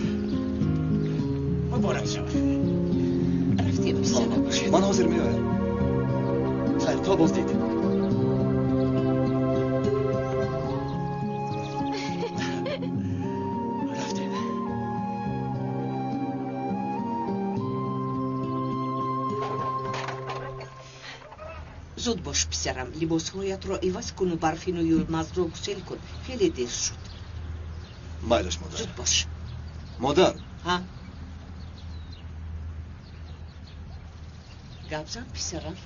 Муборак шавад. Рафтем, писарам. Ман ҳозир меоям. Хайр, то боздид. Рафтем. Зуд бош, писарам, либосҳоятро иваз куну Барфину Юлмазро гусел кун. Хеле дер шуд. Майлаш, модар. Зуд бош. Модар. Ҳа, гап зан, писарам.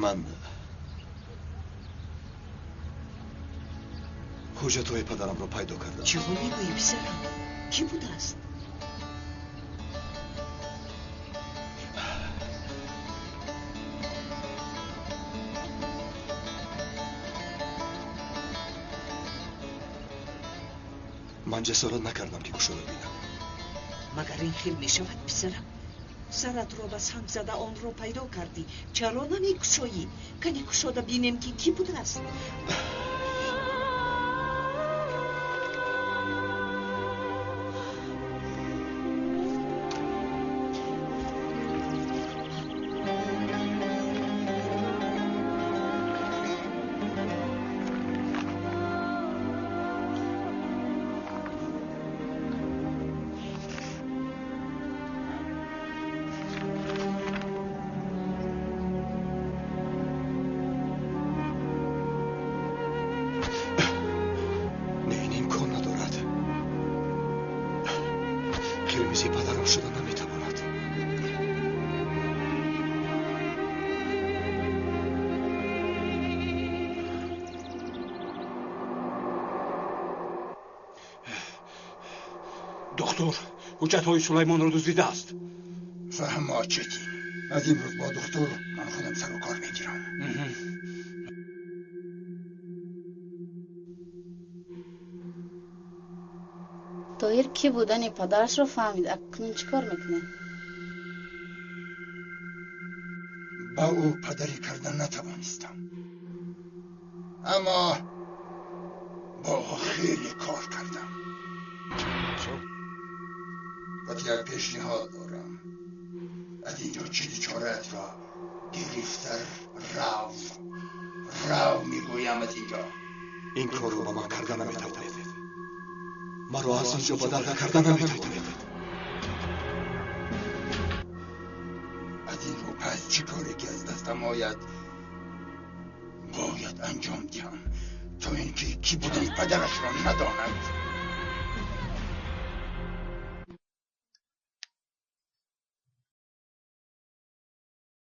Ман ҳуҷҷатҳои падарамро пайдо кардам. Чиҳо мегӯӣ, писарам? Кӣ будааст? Ман ҷасорат накардам, ки кушода бинам. Магар ин хел мешавад, писарам? Саратро ба санг зада онро пайдо кардӣ, чаро намекушоӣ? Кани кушода бинем, ки кӣ будааст. Не, ин имкон надорад. Қирмизи падарам шуда наметавонад. Духтур ҳуҷҷатҳои Сулаймонро дуздидааст. Фаҳмо, Четин, аз имрӯз бо духтур ман худам сару кор мегирам. Тоҳир кӣ будани падарашро фаҳмид. Акнун чӣ кор мекунад? Ба ӯ падарӣ карда натавонистам, аммо бо ӯ хеле кор кардам. Ва як пешниҳод дорам. Аз инҷо чизи чораатро гирифта рав. Рав, мегӯям, аз инҷо. Ин корро ба ман карда наметавонед. Маро аз инҷо бадарга карда наметавонед. Аз ин рӯ пас чӣ коре ки аз дастам ояд, бояд анҷом диҳам, то ин ки кӣ будани падарашро надонад.